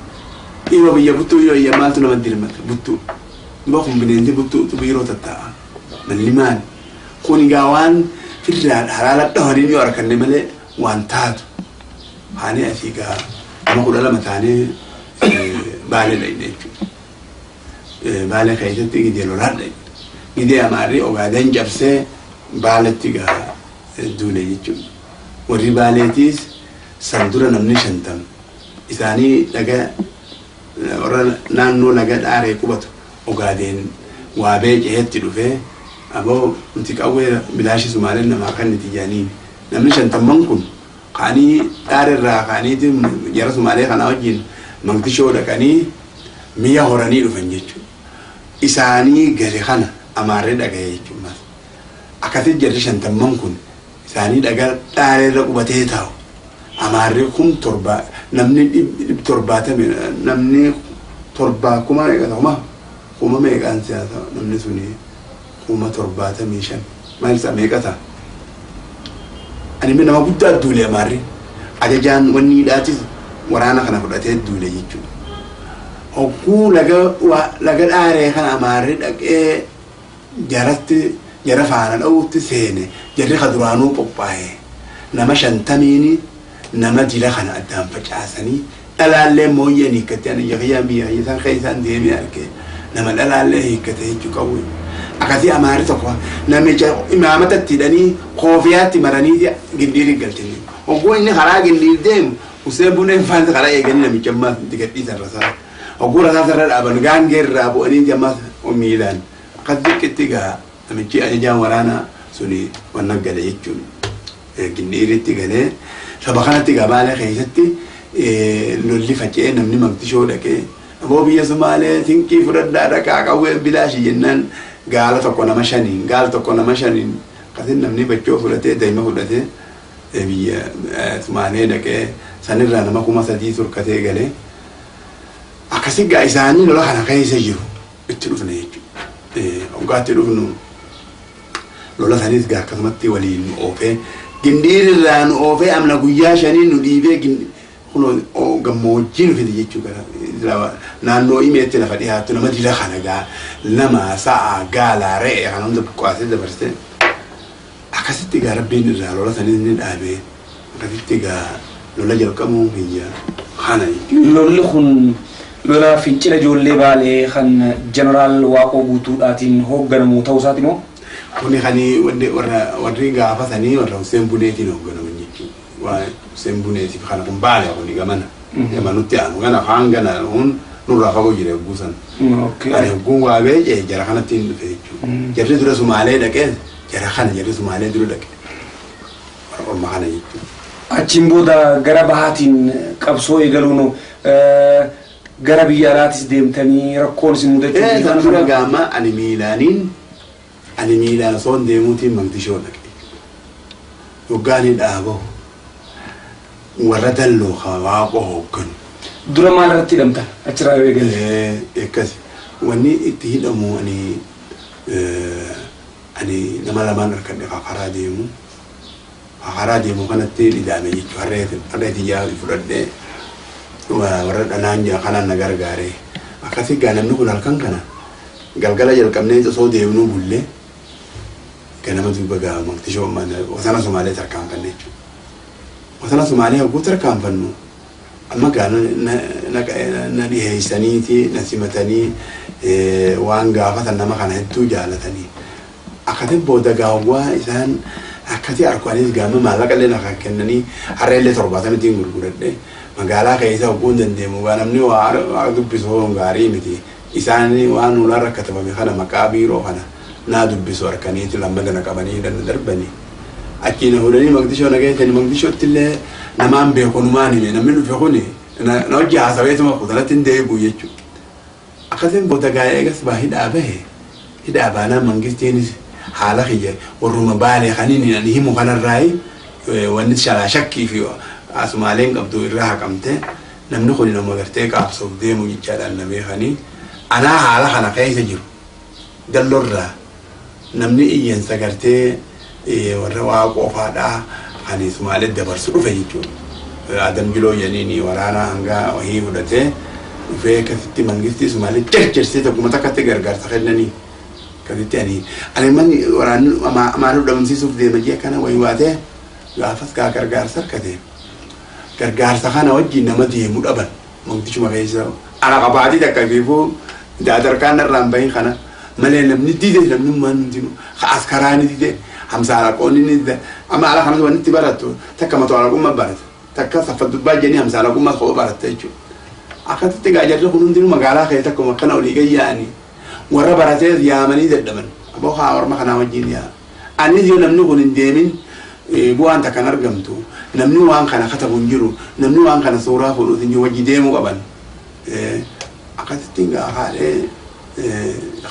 dhiiroo biyya buttuu yoo iyya maaltu nama dirmata buttuu duba kun bineensi buttuutu biiroo tattaa'a malli maali kun gaa waan firraan halaala dhahaniin yoo arganne malee waan taatu haanii asii gaa nama 12 taanee baalee dhaqne jechuudha. Baalee keessatti gidee lolaan dhaqne. Gidee amaarri Ogaaden cabsee baaletti gaa duule jechuudha. Warri baaleetiis san dura namni 50 isaanii laga warra naannoo laga dhaaree qubatu Ogaadeen waa beeceetti dhufee aboo nuti qawwee bilaashi Sumaaleen namaa kenniti jedhanii namni shantamman kun ka'anii dhaareerraa ka'aniiti jara Sumaalee kanaa wajjin Maqdishoo dhaqanii mi'a horanii dhufan jechuudha. Isaanii gale kana amaarree dhagaye jechuudha. Akkasitti jarri shantamman kun isaanii dhagaa dhaareerra qubatee taa'u. Amaarri 7,000 namni dhib torbaatami namni torba kuma meeqa kuma kuma meeqaan siyaasa namni suni 75,000 maal isaa meeqa ta'a? Ani nama guddaa duule amaarri ajajaan wanni hidhaatis waraana kana fudhatee duule jechuudha. Hogguu laga dhaaree kana amaarri dhaqee jaratti jara faana dha'uutti seene jarri ka duraanuu qophaa'e nama 50n nama dila kana addaan facaasanii dhalaallee mooyyeen hiikkate ani yakiyyaan biyya isaan keessaan deemee arge nama dhalaallee hiikkate jechuu qabu. Akkasii amaarri tokko namicha imaamata itti hidhanii koofiyaatti maranii gindhiirii galchanii. Hogguu inni karaa gindhiir deemu Hussein Buneen faanti karaa eeganii namicha ammaas itti gadhiisan rasaasa. Hogguu rasaasa irra dhaaban gaangee irraa bu'anii ammaas miilaan akkas xiqqeetti gaa namichi ajajaan waraanaa suni wanna gale jechuun gindhiiritti galee saba kanatti gaa Baalee keessatti lolli faca'ee namni Maqdishoo dhaqee aboo biyya Sumaalee sinqii fudhadhaa dhaqaa qawween bilaashi jennaan gaala tokko nama shaniin gaala tokko nama shaniin akkasin namni bachoo fudhatee daa'ima fudhatee biyya Sumaalee dhaqee sanirraa nama 3,000 turkatee galee akkasi gaa isaanii lola kana keessa jiru itti dhufne jechuudha. Hoggaatti dhufnu lola sanis gaa akkasumatti waliin nu oofee gindhiirirraa nu oofee amna guyyaa shanii nu dhiibee kunoo gammoojjii nu fide jechuu gara naannoo imeetti lafa dhiyaattu nama dila kana gaa nama sa'a gaala re'ee kana hunda buqqaasee dabarsee akkasitti gaa rabbiin irraa lola sanis ni dhaabee akkasitti gaa lola jalqabuun kiyya kana jechuudha. Lolli kun lola fincila ijoollee Baalee kan Jeneraal Waaqoo Guutuudhaatiin hoogganamu ta'uu isaati moo? Kuni kan warri gaafa sanii warra Hussein Buneetiin hoogganaman jechuudha. Waa Hussein Buneetiif kana kun Baale kuni gamana. Gamanutti aanu gana afaan gana kun nurraa fagoo jira hogguu san. Ani hogguun waa beece jara kanatti hin dhufe jechuudha. Jarri dura Sumaalee dhaqee jara kana jarri Sumaalee dura dhaqe. Warra orma kana jechuudha. Achiin booda gara bahaatiin qabsoo eegaluun gara biyya alaatis deemtanii rakkoon isin mudachuu San dura gaama ani miilaaniin ani miilaan osoo hin deemuutiin Maqdishoo dhaqe. Hoggaanii dhaabahu warra dalloo ka Waaqoo hoogganu. Dura maal irratti hidhamtan achirraa yoo eegalle? Akkasi. Wanni itti hidhamu ani ani nama lamaan harkadhe ka karaa deemu. Ka karaa deemu kanatti hidhaame jechuudha. Harree harree tiyyaa fudhadhee warra dhanaan jira kanaan na gargaare. Akkasii gaa namni kun halkan kana galgala jalqabnee osoo deemnuu bullee ganama duuba gaa Maqdishoo wasana Sumaalee tarkaanfanne jechuudha. Wasana Sumaalee hogguu tarkaanfannu amma gaa na dhiheessaniiti na simatanii, waan gaafatan nama kana hedduu jaalatanii. Akkatiin booda gaawwaa isaan akkati arku anis gaama maallaqa illee na kennanii harree illee 70ttiin gurguradhe. Magaalaa keessa hogguu hin dandeemu gaa namni waa dubbisu hoo gaarii miti. Isaan waan ulaarra katabame kana maqaa biiroo kana naa dubbisu harkaniiti lammata na qabanii na darbanii. Achii na fuudhanii Maqdishoo na geessanii. Maqdishootti illee namaan beeku numaan hime namni dhufe kuni na hojii haasaweetuma kutanatti hin deebi'u jechuudha. Akkasiin booda gaa eegas baa hidhaa bahe. Hidhaa baanaan mangistiinis haala kiyya warruma Baalee kaniin ani himu kanarraayi wanni shalaa shakkii fi Sumaaleen qabdu irraa haqamte, namni kun nama gartee qaabsoof deemu jechaadhaan na beekanii. Anaa haala kana keessa jiru dallorraa namni iyyansa gartee warra Waaqoo faadhaa kan Sumaalee dabarsu dhufe jechuudha. Adam Jiloo jedhaniin waraana hanga wahii fudhatee dhufee akkasitti mangistii Sumaalee jarjarsee tokkuma takkatti gargaarsa kennanii. Akkasitti ani manni waraanni amaanuu dhabamsiisuuf deema jee akkana wayii waatee gaafas gaa gargaarsa harkate. Gargaarsa kana wajjin nama deemu dhaban Maqdishuma keessa. Ana qabaatii takka fiifuu daadarkaan narraa hin bahin kana malee namni dide, namnummaan hundinuu ka askaraa ni dide, hamsaalaqoonni ni dide. Amma ala kanas wanni itti barattu takka matoo alaqummaa barata, takka saffa dubbaa jedhanii hamsaalaqummaa kopha baratta jechuudha. Akkasitti gaa jarri kun hundinuu magaalaa keessa akkuma akkana olii gad yaa'anii warra baratees yaamanii dadhaban. Aboo haa orma kanaa wajjin yaa. Anis yoo namni kun hin deemin bu'aan takka hin argamtu. Namni waan kana katabu hin jiru. Namni waan kana suuraa fuudhus hin jiru. Wajji deemuu qaban. Akkasitti gaa haadhee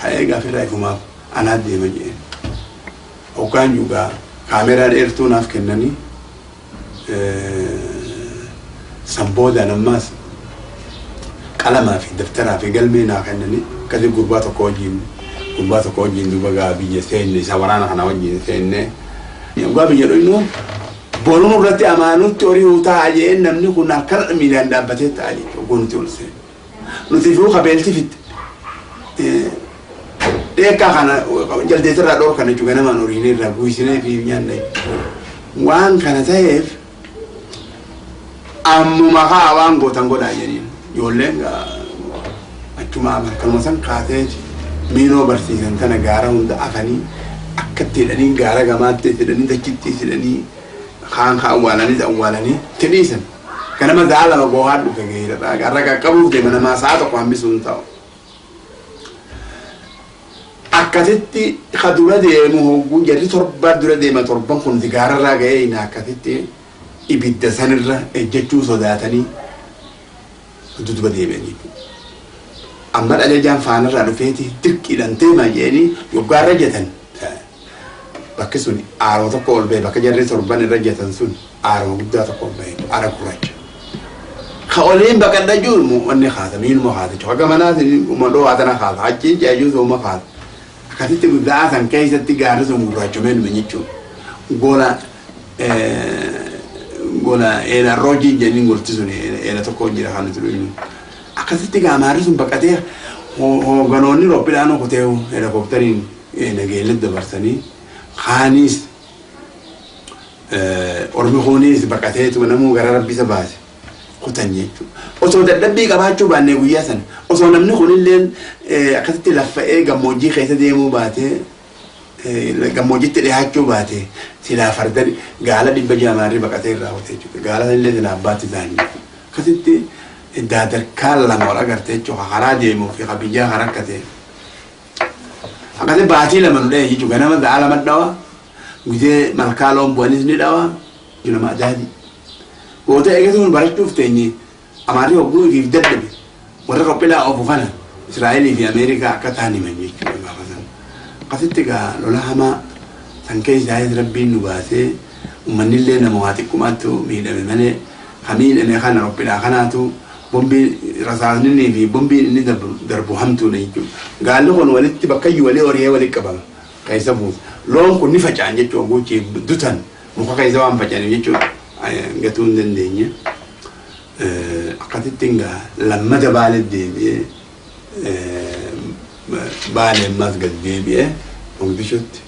ka'ee gaafirraa ifumaaf anaa deema jeen. Hoggaan jugaa kaameraa dheertuu naaf kennanii san boodaan ammaas qalamaa fi daftaraa fi galmee naa kennanii akkasii gurbaa tokko wajjin duuba gaa biyya seenne, isa waraana kana wajjin seenne. Dhugaa biyya dhuynu boruun irratti amaanutti horii ta'a jeen, namni kun akkana miilaan dhaabbatee ta'a jechuudha nuti ol seenne. Nuti fi kabeelti fitte. Dheekkaa kana jaldeessarraa dhoorkan jechuudha, ganamaan horiin irraa guusinee fi nyaanne. Waan kana ta'eef ammuma kaa waan gootan godhaa jedhiin. Ijoolleen achuma kanuma san kaasee miinoo barsiisan tana gaara hunda afanii akkatti hidhanii, gaara gamaatti hidhanii, dachitti hidhanii, kaan kaan awwaalanii awwaalanii tidhiisan. Ganama za'a 2 goohaa dhufe geera gaara qaqqabuuf deema namaa sa'a 1 hambisuu hin ta'u. Akkasitti ka dura deemu hogguu jarri torba dura deema, torban kun gaararraa ga'ee hin akkasitti ibidda sanirra ejjechuu sodaatanii dudduuba deebi'an jechuudha. Amma ajajaan faanarraa dhufeeti dirqiidhaan deemaa jedhanii yoggaarra jetan bakki sun aaroo tokko ol ba'e, bakka jarri torban irra jetan sun aaroo guddaa tokko ol ba'e, aara gurraacha. Ka oliin baqadha jiru wanni kaasa miinuma kaasa jechuudha. Akka manaas dhoo'aa tana kaasa, achiin ceeyyuu sooma kaasa. Akkasitti guddaa san keessatti gaarri sun gurraachomee dhume jechuudha. Gola eela roojii jedhanii golti sun eela tokko jira kan nuti dhuynu. Akkasitti gaamaarri sun baqatee hoogganoonni rooppilaanoo kutee helikooптariin nageellee dabarsanii kaanis ormi kunis baqateetu namuu gara rabbisa baase kutan jechuudha. Osoo dadhabbii qabaachuu baannee guyyaa sana, osoo namni kunillee akkasitti laffa'ee gammoojjii keessa deemuu baatee, gammoojjitti dhiyaachuu baate, silaa farda gaala 600 maarri baqatee irraa kutee jechuudha. Gaala sanillee silaa abbaatti isaanii. Akkasitti daadarkaa lama wal agarte jechuudha. Karaa deemuu fi biyyaa kan rakkate. Akkasitti baatii 2 nu dha'e jechuudha. Ganama za'a 2 dhawa. Gizee malkaa loon bu'anis ni dhawa. Nama adaadi. Booda eegasuun barachuuf teenye Amaarri hogguu ifiif dadhabe warra qophilaa oofu kana Israa'elii fi Ameerikaa akka ta'an himan jechuudha gaafa san. Akkasitti egaa lola hamaa san keessaayis Rabbiin nu baasee, ummannillee nama waa xiqqumaattu miidhame malee, ka miidhame kana rophilaa kanaatu bombiin rasaasninii fi bombiin inni darbu hamtuudha jechuudha. Gaalli kun walitti bakkayyu walii horiyee walitti qabama keessa buusa. Loon kun ni faca'an jechuudha, guuchi dutan muka keessa waan faca'aniif jechuudha, gatuu hin dandeenye. Akkasitti egaa lammata Baalee deebi'ee, Baalee ammas gad deebi'ee Mogadishutti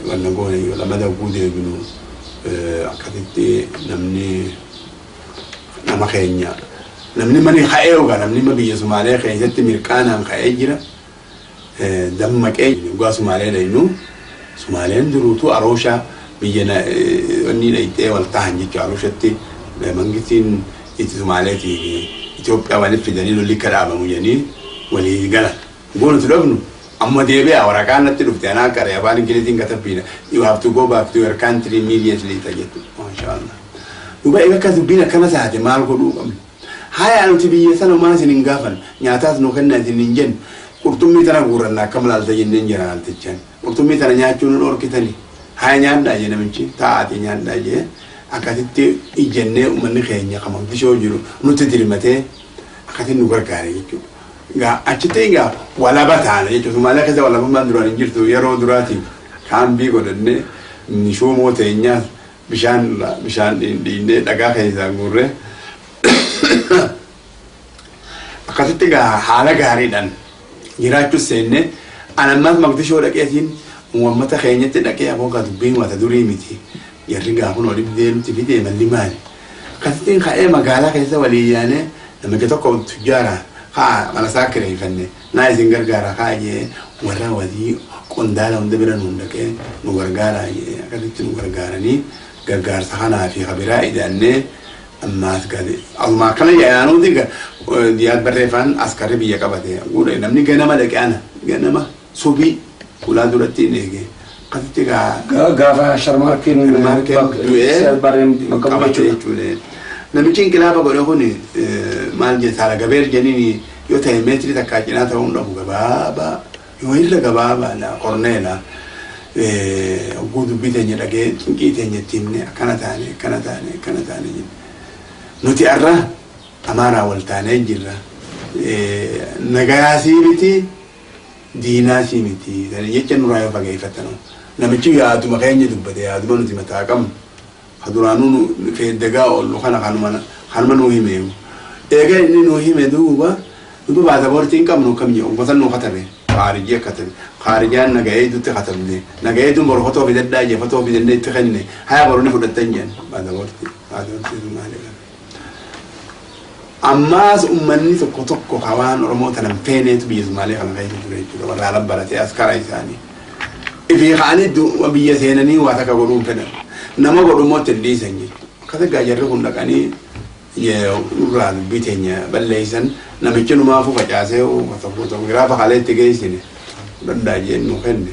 wanna goone yoo lammata hogguu deebinu, akkasitti namni nama keenya namni mani ka'ee ogaa namni biyya Sumaalee keessatti mirqaanaan ka'ee jira. Dammaqee dhugaa Sumaalee dhaynu, Sumaaleen duruutuu Arooshaa biyya wanni dhayxee wal tahan jechuudha. Arooshatti mangistiin itti Sumaaleetii fi Itoophiyaa walitti fidanii lolli akka dhaabamu jedhanii walii galan. Goo nuti dhufnu amma deebi'a waraqaan natti dhufte, anaa qaree afaan Ingiliziin katabbiidha. "You have to go back to your country immediately" ta jettu. Maashaallah. Duuba egaa akka dubbiin akkana taate maal godhuu qabna? Haya, nuti biyya sana maa isin hin gaafan, nyaataas nu kenna isin hin jennu, qurxummii tana guurranna akkam laalta jenneen jira laaltichaan. Qurxummii tana nyaachuu nu dhorkitani. Haya, nyaadhaa jee namichi, taa'aatii nyaadhaa jee. Akkasitti ijjennee uummanni keenya kan Mogadishoo jiru nutti dirmatee akkasitti nu gargaare jechuudha. Egaa achitti egaa walaba taane jechuudha. Somaaliyaa keessa walabummaan duraan hin jirtu, yeroo duraatiif kaambii godhannee shuumoo teenyaas bishaan bishaan dhiinnee dhagaa keessaa guurree akkasitti egaa haala gaariidhaan jiraachuu seenne. Anammas Mogadishoo dhaqeetiin uummata keenyatti dhaqee, aboo gaa dubbiin wata durii miti, jarri gaafun olibdee nutti fidee malli maali? Akkasittiin ka'ee magaalaa keessa walii yaanee namicha tokko tujjaara kaa mana isaa kireeffanne, naa isin gargaara kaa jee, warra walii qondaala hunda bira nuun dhaqee nu gargaaraa jee, akkasitti nu gargaaranii gargaarsa kanaa fi kabiraa idaannee ammaas gadi asuma akkana yaanuuti diyaad barreeffaan askarri biyya qabate guudha. Namni ganama dhaqe, ana ganama subii ulaa duratti hin eege akkasitti egaa. Gaafa Sharmaarkeen Sharmaarkeen du'ee Barreen bakka bu'e qabate jechuudha. Jechuudha. Namichi inqilaaba godhe kun maal jedhe, saala gabeer jeniin yoo ta'e meetirii takkaa cinaa ta'uu hin dhabu, gabaabaa yoo irra gabaabaadha, korneela. Hogguu dubbii teenya dhagee cinqii teenya itti himne, akkana taane, akkana taane, akkana taane jenne. Nuti arra Amaaraa wal taanee jirra. Nagayaasii miti, diinaasii miti. Sana jecha nurraa yoo fageeffatanu. Namichi yaaduma keenya dubbate, yaaduma nuti mataa qabnu. Ka duraanuu nu feeddagaa oollu kana kanuma nuu himeeyu. Eega inni nuu hime, duuba baasaboortii hin qabnu akkam jedhu gosa nuu katabe. Khaarijii katabe. Khaarijaan nagayeetutti katabne. Nagayeetuun boru fotoo fidadhaa jee, fotoo fidannee itti kennine. Haya, boru ni fudhattan jedhan baasaboortii. Baasaboortii sun maali qaba? Ammaas uummanni tokko tokko ka waan Oromoo tana hin feeneetu biyya Sumaalee kana keessa ture jechuudha. Warra ala baratee askara isaanii. Ifii ka'anii biyya seenanii waa takka godhuu hin fedhan. Nama godhu immoo itti hin dhiisan jechuudha. Akkas egaa jarri kun dhaqanii nurraa dubbii teenya balleessan, namichi numaafuu facaasee tokko tokko giraafa kalee itti geessine fudhadhaa jeen nu kenne.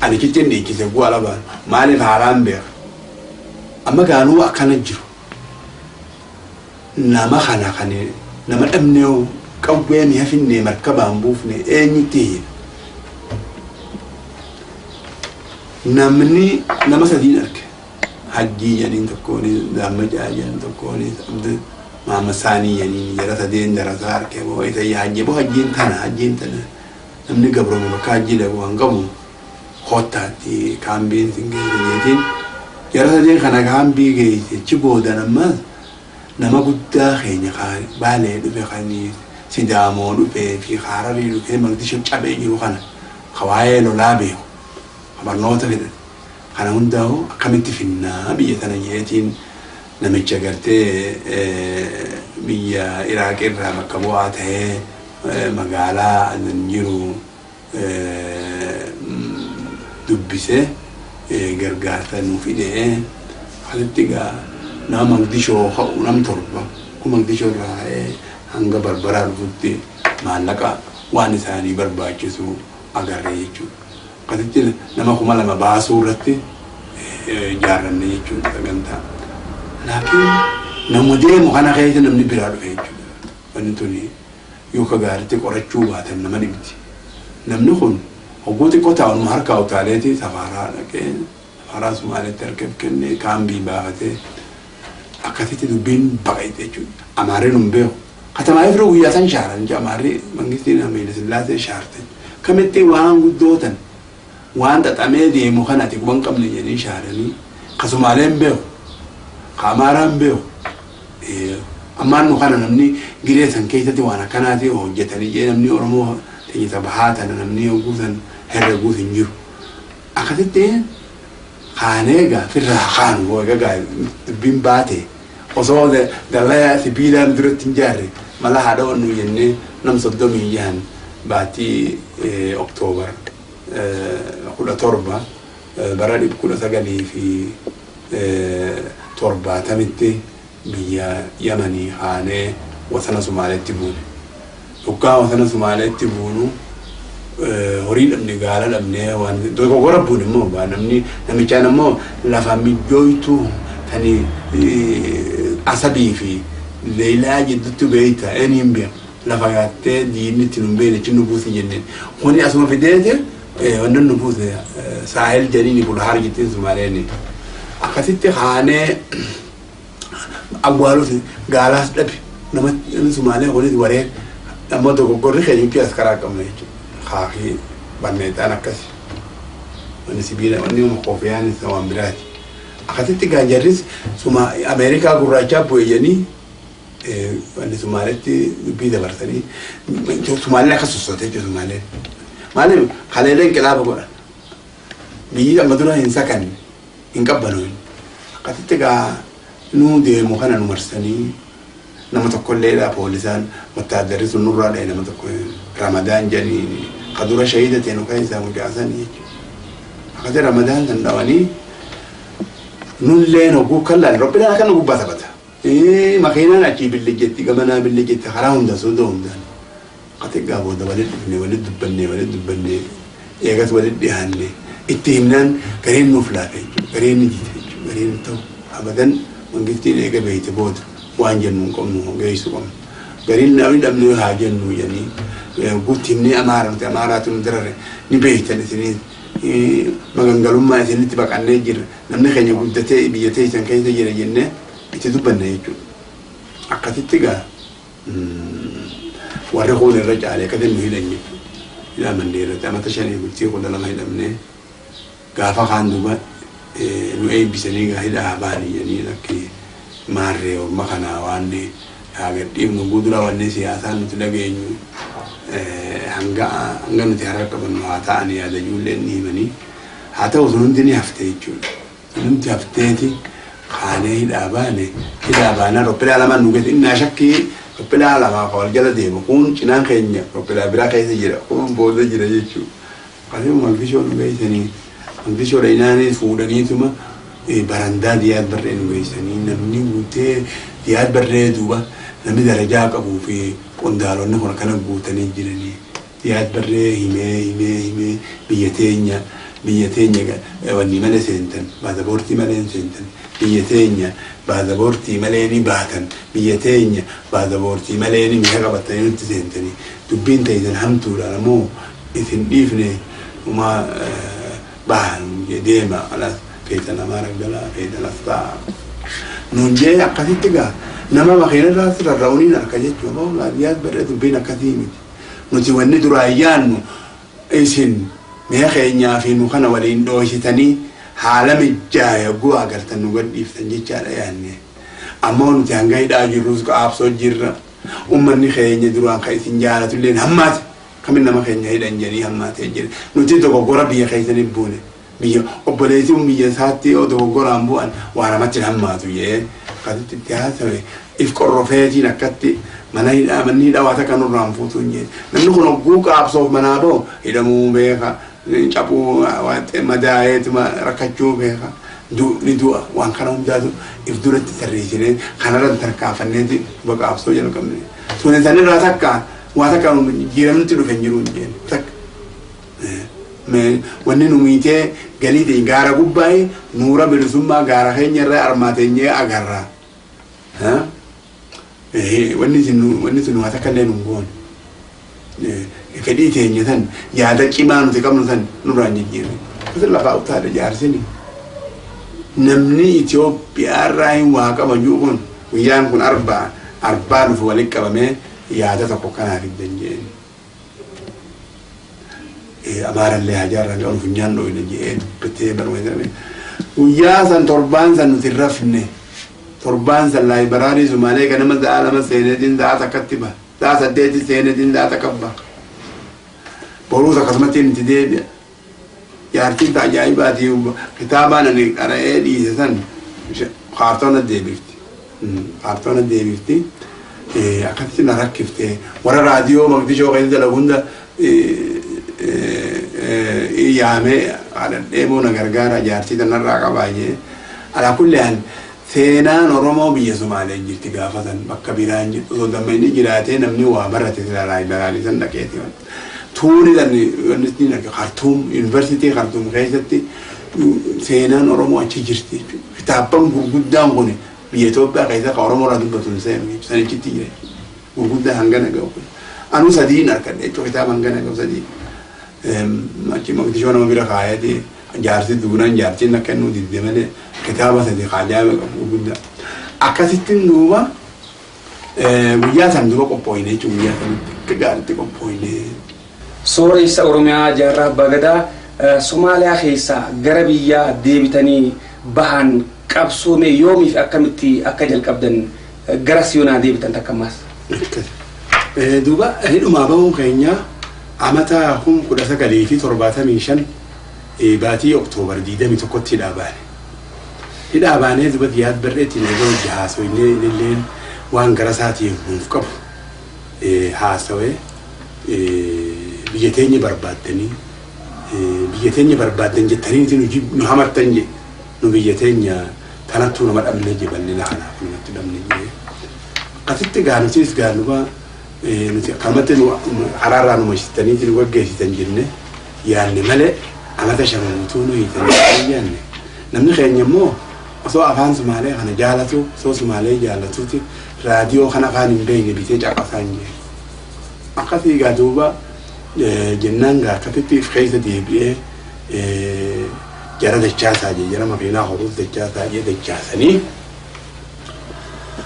Ani kichi hin dhiichise bu'aa ala maaliif haalaan beeka. Amma gaanuu akkana jiru. Nama kana kan nama dhabnee qawwee mi'a finnee markabaan buufne eenyutti hiina? Namni nama sadiin arge. Hajjii jedhaniin tokkoon, Daammacaa jedhan tokkoon, Abdi Mahamad Saanii jedhaniin, jara sadeen darasaa arge. Boo isa hajji, boo hajjiin tana, hajjiin tana, namni gabroome bakka hajjii dhaqu kan qabu koottaatti kaambiin sin geesse jeetiin jara sadeen kana kaambii geesse. Achi boodan ammas nama guddaa keenya Baalee dhufe, kan Sidaamoo dhufee fi Hararii dhufee Mogadishoo cabee jiru kana, ka waa'ee lolaa beeku, ka barnoota fedhate kana hundaa'u akkamitti finnaa biyya tana jeetiin namicha gartee biyya Iraaq irraa bakka bu'aa ta'ee magaalaa Adan jiru dubbise, gargaarsa nu fide. Asitti egaa nama Mogadishoo ka'u nam 7 kun Mogadishoo irraa ka'ee hanga Barbaraa dhufutti maallaqa waan isaanii barbaachisu agarre jechuudha. Akkasitti nama 2000 baasuu irratti ijaarranne jechuudha sagantaa. Laakiin nama deemu kana keessa namni biraa dhufe jechuudha. Wanni tuni yoo ka gaariitti qorachuu baatan nama dhibdi. Namni kun hogguu xiqqoo taa'u harkaa utaaleeti safaaraa dhaqee, safaaraa Sumaaleetti harka kennee, kaambii baafatee, akkasitti dubbiin baqayte jechuudha. Amaarri nun beeku. Katamaa ifiruu guyyaa san shaaran jechuudha. Amaarri mangistiin Haile Sillaasee shaarte. Kamitti waan guddootan waan xaxamee deemu kana ati quban qabne jedhanii shaaranii, ka Sumaaleen beeku, ka Amaaraan beeku. Ammaan nu kana namni giree san keessatti waan akkanaati hojjetanii jee, namni Oromoo teenya bahaa tana namni hogguu san herreguus hin jiru. Akkasitti kaanee egaa firraa kaanu, egaa dubbiin baate, osoo dallaa sibiilaan duratti hin jaarre mala haadha wannu jennee, nam 36 baatii Oktoobar 17 bara 1970tti biyya Yamanii kaanee wasana Sumaaleetti buune. Dhugaa wasana Sumaaleetti buunu horii dhabne, gaala dhabne, waan dogoggora buune immoo namni namichaan immoo lafa mijjooytuu tani Asabii fi Leelaa jidduutti beeyta eenyuun beeku, lafa gaattee diinni itti nun beekne achi nu buusi jenneen. Kuni asuma fideete wanni nu buuse Saahil jedhini Bulhaar jettiin Sumaaleen. Akkasitti kaanee awwaalus gaalaas dhabe, namni Sumaalee kunis waree ammoo dogoggorri keenya nuti as karaa qabna jechuudha. Kaakii barneexaan akkasi. Wanni sibiila wanni koofiyaan isa waan biraati. Akkasitti gaajarris suma Ameerikaa gurraachaa bu'e jedhanii wanni Sumaaleetti dubbii dabarsanii, Sumaaleen akka sossootee jechuudha Sumaaleen. Maaliif kaleelee inqilaaba godhan. Biyyi amma dura hin sakanne, hin qabbanoon. Akkasitti gaa nuu deemu kana nu marsanii, nama tokkolleedha poolisaan wattaaddarri sun nurraa dha'e, nama tokko Ramadaan jedhanii, ka dura shahida ta'e nu keessaa mucaasanii jechuudha. Akkasitti Ramadaan san dhawanii, nulleen hogguu kan laale robbinaan akka nu gubbaa taphata. Makiinaan achii billi jetti, gamanaa billi jetti, karaa hunda soda hundaan. Akkasitti gaa booda walitti dhufne, walitti dubbanne, walitti dubbanne, eegas walitti dhiyaanne, itti himnaan gareen nuuf laafe jechuudha. Gareen ni jite jechuudha. Gareen ta'u abadan mangistiin eega beeyte booda waan jennu hin qabnu, geessu qabnu. Gariin namni dhabne haa jennu jedhanii guutti himnee, Amaara nuti Amaaraatu nu darare ni beeytan, isinii magangalummaa isinitti baqannee jirra, namni keenya guddatee biyya teessan keessa jira jennee itti dubbanne jechuudha. Akkasitti gaa warri kun irra caalee akkasitti nu hidhan jechuudha. Hidhaa mandheerratti amata 5 bultii 12 hidhamnee, gaafa kaan duuba nu eebbisanii, gaa hidhaa baanii jedhanii, lakki maarree orma kanaa waan haa gadhiifnu guuturaa, wanni siyaasaa nuti dhageenyu hanga hanga nuti harka qabannu haa ta'an yaada ijoolleen ni himanii, haa ta'u sun hundi ni hafte jechuudha. Sun hundi hafteeti kaanee hidhaa baane. Hidhaa baanaan roppilaa lamaan nu geesse, innaa shakkii roppilaa lamaa ka wal jala deemu, kun cinaan keenya roppilaa biraa keessa jira, kun booda jira jechuudha. Akkasuma Mogadishoo nu geessanii, Mogadishoo dhayinaanis fuudhaniituma barandaa Diyaad Barree nu geessanii, namni guutee Diyaad Barree duuba namni darajaa qabuu fi qondaalonni kun akkana guutanii jiranii. Diyaad Barree himee himee himee, biyya teenya, biyya teenya wanni malee seentan, baazaboortii malee hin seentan, biyya teenya baazaboortii malee ni baatan, biyya teenya baazaboortii malee ni mi'a qabatanii nutti seentanii, dubbiin teessan hamtuudha, ammoo isin dhiifne uma bahan deema, alas feetan Amaara galaa, feetan as ta'a nuun jee. Akkasitti gaa nama makiina irraa rarra'uuniin harka jechuudha. Diyaad Barree dubbiin akkasii miti. Nuti wanni duraan yaannu isin mi'a keenyaa fi nu kana waliin dhooysitanii haala mijaaya gu'aa agartan nu gadhiiftan jechaadha yaanne. Ammoo nuti hanga hidhaa jirrus qaabsoo jirra. Ummanni keenya duraan kan isin jaalatulleen hammaate, kamin nama keenya hidhan jedhanii hammaatee jira. Nuti dogoggora biyya keessanii buune. Biyya obboleessi biyya isaatti yoo dogoggoraan bu'an waa namatti hin hammaatu jee akkasitti itti haasawe, if qorrofeetiin akkatti mana hidhaa, manni hidhaa waa takka nurraa hin fuutu hin jee. Namni kun hogguu qaabsoof manaa bahu hidhamuu beeka, cabuu, madaa'eetuma rakkachuu beeka. Ni du'a, waan kana hundaatu if duratti tarreessinee kanarra tarkaanfanneeti duba qaabsoo jalqabne. Tuni sanirraa takka waa takka jijjiiramni dhufe hin jiru hin jeen takka. Wanni nu miitee Galii teenya gaara gubbaa'ee nuura bilisummaa gaara keenya irraa armaateenyee agarra. Wanni isin waa takka illee nun goone. Fedhii teenya san yaada cimaa nuti qabnu san nurraa hin jijjiirre. Akkasii lafaa utaale jaarsini. Namni Itoophiyaa irraa hin waa qaba jiru kun guyyaan kun arbaa arbaa dhufu walitti qabamee yaada tokko kanaaf fiddan jeen. Amaarallee hajaarraa qabu funyaan dhooyne jee dubbatee barumsa. Guyyaa san torbaan san nuti rafne. Torbaan san laayibaraarii Sumaalee ganama sa'a 2 seeneetiin sa'a takkatti ba'a. Sa'a 8 seeneetiin sa'a takka ba'a. Boruus akkasumatti itti deebi'a. Jaartiin ta ajaa'ibaati kitaabaan ani qara'ee dhiise san kaartoona deebifti. Kaartoona deebifti. Akkasitti na rakkifte. Warra raadiyoo Maqdishoo keessa dalagu hunda yaamee kadhadhee moo na gargaara jaartii tanarraa qabaa jee. Alaa kulli haal seenaan Oromoo biyya Sumaalee jirti gaafa san bakka biraan jirtu osoo dammayni jiraatee namni waa barate sila laayibaraarii san dhaqeeti. Tuuni san wanni niin arga Khartuum yuunivarsiitii Khartuum keessatti seenaan Oromoo achi jirti jechuudha. Kitaabban gurguddaan kun biyya Itoophiyaa keessa kan Oromoo irraa dubbatu hin seenu jechuudha. Sanichitti jira jechuudha. Gurguddaa hangana gahu kun. Anuu sadiin argadhe jechuudha kitaaba hangana gahu sadii. Achi Maqdishoo nama bira kaayeeti jaarsi duunaan jaartiin akka inni didde malee kitaaba sadi ajaa'iba qabu gurguddaa. Akkasittiin duuba guyyaa san duuba qophooyne jechuudha guyyaa sanitti akka gaariitti qophooyne. Sooressa Oromiyaa Jaarraa Abbaa Gadaa Somaaliyaa keessaa gara biyyaa deebitanii bahan qabsoome yoomiif akkamitti akka jalqabdan gara siyoonaa deebitan takka ammaas. Duuba hidhumaa bahuun keenya amata 1975 baatii Oktoobar 21tti hidhaa baane. Hidhaa baanee duuba Diyaad Barreetiin eega hojii haasoynee innilleen waan gara isaatiin nuuf qabu haasawee biyya teenya barbaaddanii biyya teenya barbaaddan jettanii nu hamattan je nu biyya teenya tanattuu nama dhabne je bal'ina kanaaf namatti dhabne je. Akkasitti gaa nutis gaa nuba nuti akkanumatti nu karaarraa nu mashitanii nu gaggeessitan jenne yaanne malee amata shan guutuu nu hiitanii yaanne. Namni keenya immoo osoo afaan Sumaalee kana jaalatu osoo Sumaalee jaalatuuti raadiyoo kana afaan hin beekne bitee caqasaan jee. Akkasii gaa duuba jennaan gaa akkasitti if keessa deebi'ee jara dachaasaa jee jara makiinaa horuus dachaasaa jee dachaasanii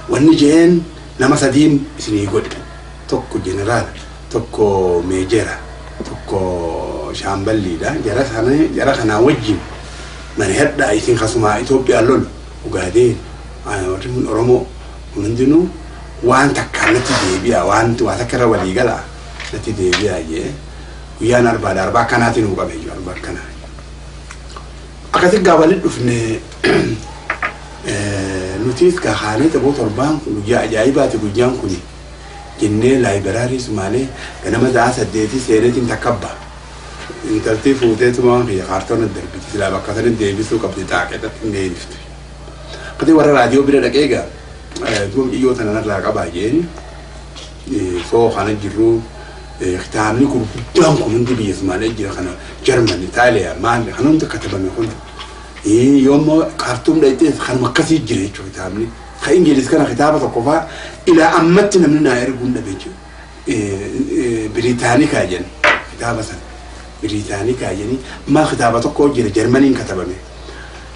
wanni jeen nama sadiin isinii godhe tokko jeneraala tokko meejera tokko shaamballiidha jara sana jara kanaa wajjin mari'adhaa isin kasumaa Itoophiyaa lolu Ugaadeen warri kun Oromoo kun hundinuu waan takkaan natti deebi'a waan waa takka irra walii galaa natti deebi'a jee guyyaan arbaadha arbaa akkanaatiin nuu qabe jiru arbaa akkanaa. Akkasi gaa walitti dhufne nutis gaa kaanee xaboo torbaan kun guyyaa ajaa'ibaati guyyaan kuni jennee laayibaraarii Sumaalee ganama sa'a 8 seeneetiin takkabba. Intalti fuuteetuma waan kiyya kaartoona darbiti silaa bakka sanitti deebisuu qabdi xaaqeexatti hin deebiftu. Akkati warra raadiyoo bira dhaqee egaa duuba mucayyoo tana narraa qabaa jeeni soo kana jirru kitaabni gurguddaan kun hundi biyya Sumaalee jira kana Jarman, Itaaliyaa maal kan hundi katabame kun yoommoo Kaartuum dhaqxee kanuma akkasii jira jechuudha kitaabni. Ka Ingiliz kana kitaaba tokko faa ilaa ammatti namni naa erguu hin dhabe jechuudha. Biriitaanikaa jedhan kitaaba sana. Biriitaanikaa jedhanii maal kitaaba tokko jira Jarmaniin katabame.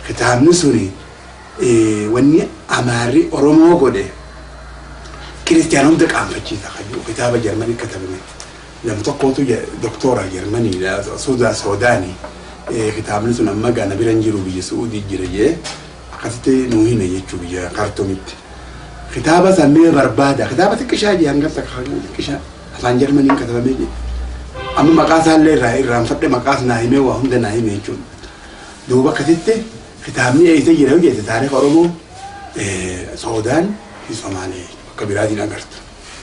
Kitaabni suni wanni Amaarri Oromoo godhe kiristiyaana hunda qaanfachiisa kan jiru kitaaba Jarmanii katabame. Nam tokkotu doktora Jarmaniidha Soodaanii kitaabni sun amma gaa na bira hin jiru biyya Su'uudii jira jee akkasitti nuu hime jechuu biyya Kaartuumitti. Kitaaba san mee barbaada kitaaba xiqqishaa jee hanga takka xiqqishaa afaan Jarmaniin katabamee jee. Amma maqaa isaallee irraa irraanfadhe maqaas naa himee waa hunda naa hime jechuudha. Duuba akkasitti kitaabni eessa jira yoo jette taarika Oromoo Soodaan fi Somaalee bakka biraatiin agartu.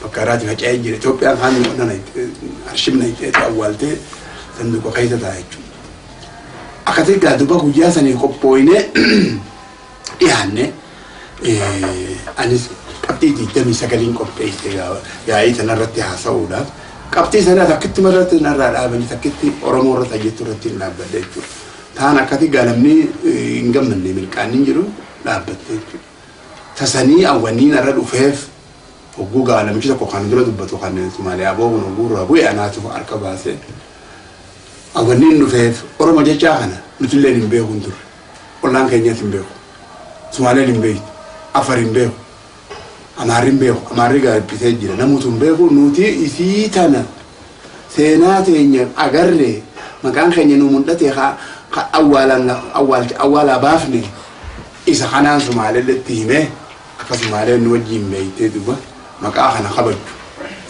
Bakka biraatiin faca'ee jira. Itoophiyaan kaan arshibna itti awwaaltee sanduuqa keessa ta'a jechuudha. Akkasitti gaa duuba guyyaa sanii qophooyinee dhiyaanne anis qabxii 29 qopheesse yaa'ii sanarratti haasa'uudhaaf qabxii sana takkitti irratti narraa dhaabanii takkitti Oromoo irratti hojjechuu irratti hin dhaabbadhe jechuudha. Taan akkati gaa namni hin gammanne milqaanni hin jiru dhaabbatte jechuudha. Tasanii awwanniin irra dhufeef hogguu gaa namichi tokko kan dura dubbatu kan Somaaliyaa boo kun hogguu irraa bu'e anaatu harka baasee awwanniin dhufeef Oromo jechaa kana nutilleen hin beeku hin turre. Ollaan keenyas hin beeku. Sumaaleen hin beektu. Afar hin beeku. Amaarri hin beeku. Amaarri gaa dhiphisee jira. Namuutu hin beeku. Nuti isii tana seenaa teenya agarre, maqaan keenya nu mul'ate, ka ka awwaalaan awwaalcha awwaalaa baafne isa kanaan Sumaalelletti hime akka Sumaaleen nu wajjiin beektee duba maqaa kana kabajju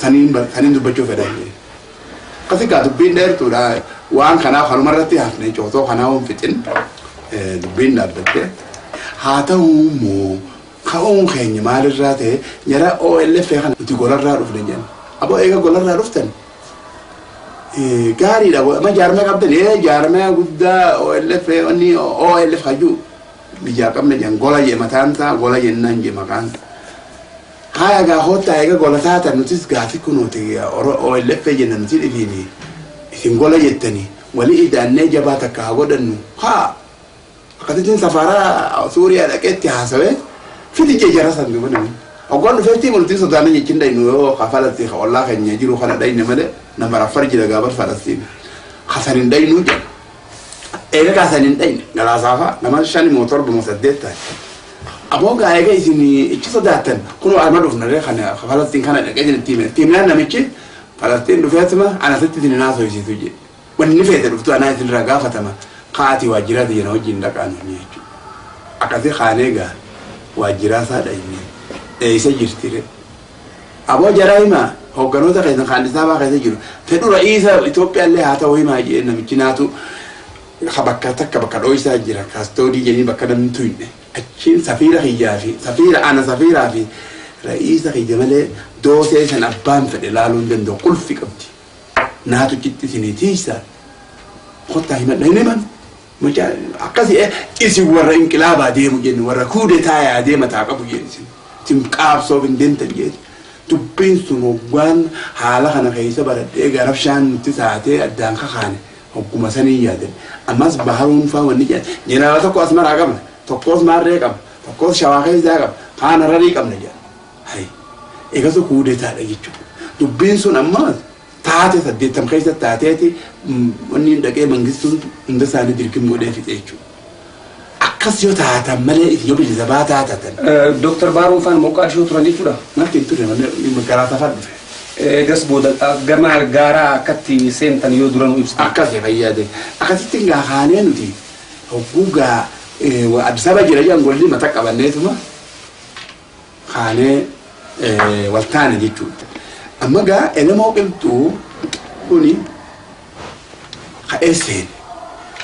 saniin saniin dubbachuu fedhan jedhe. Akkasi gaa dubbiin dheertuudha, waan kanaaf kanuma irratti hafne, cootoo kanaa waan fixin dubbiin dhaabbatte. Haa ta'u immoo ka'uun keenya maalirraa ta'e, jara OLF kana nuti golarraa dhufne jedhan. Aboo, eega golarraa dhuftan gaariidha, amma jaarmee qabdan, jaarmee guddaa OLF, wanni OLF hajuu biyyaa qabna jedhan, gola jee mataan isaa, gola jennaan jee maqaan. Haya gaa hoottaa, eega gola taatan nutis gaafi kunuuti OLF jenna, nuti dhibiini isin gola jettanii walii idaannee jabaa takka haa godhannu. Haa, akkasittiin safaraa Suuriyaa dhaqeetti haasawee fidi jee jara san duuba namni. Hoggaan dhufeetti multii sodaanna jechin dhaynu yoo ka Falastiin ka ollaa keenya jiru kana dhayne malee, nama raffar jira gaabar Falastiin. Kasan hin dhaynu jedha. Eega kasan hin dhayne galaasaafaa nama shani moo torba moo saddeet ta'e. Aboo gaa, eega isin ichi sodaattan kunoo arma dhufnaree kana Falastiin kana dhaqee isin itti hime. Itti namichi Falastiin dhufeetuma anasitti isin hin haasofsiisu jedhe. Wanni feete dhuftu anaa isinirraa gaafatama, kaati waajjiraa biyya na wajjin dhaqaa nuuni jechuudha. Akkasii kaanee gaa waajjiraa isaa dhayne, eessa jirti re? Aboo jara himaa, hoogganoota keessan kan Addis Ababaa keessa jiru fedhu ra'iisa Itoophiyaa illee haa ta'u himaa jedhee, namichi naatu ka bakka takka bakka dhooysaa jira, custody jedhanii bakka namni tuyne. Achiin safiira kiyyaa fi safiira ana safiiraa fi ra'iisa kiyya malee doosee san abbaan fedhe laaluu hin danda'u, qulfi qabdi. Naatu citti isinii tiisa, kottaa himadha. Hin himan. Mucaa akkasi isin warra inqilaabaa deemu jennu, warra kuudetaayaa deema taa qabu jeen, isin qaabsoof hin deemtan jeen. Dubbiin sun hoggaan haala kana keessa baradhee garabshaan nutti taatee addaan kakaane hogguma sanii yaadan. Ammas Baharuun faa wanni jedhan, jeneraala tokko Asmaraa qabna, tokkos Maarree qabna, tokkos Shawaa keessaa qabna, kaan Hararii qabna jedhan. Hay, eegasu kuudetaadha jechuudha. Dubbiin sun amma taate 80 keessa taateeti, wanni dhaqee Mangistuun hunda isaanii dirqim godhee fixe jechuudha. Akkas yoo taatan malee isin yoo bilisa baataa taatan. Dooktar Baaruun faan Moqaadishoo turan jechuudha. Natti hin turre malee garaa safar dhufe. Eegas booda gama gaaraa akkatti seentan yoo dura nu ibsitan. Akkas fayyade. Akkasitti gaa kaanee nuti hogguu gaa Addis Ababa jira jedhan, golli mata qabanneetuma kaanee wal taane jechuudha. Amma gaa Elemoo Qilxuu kuni ka'ee seene.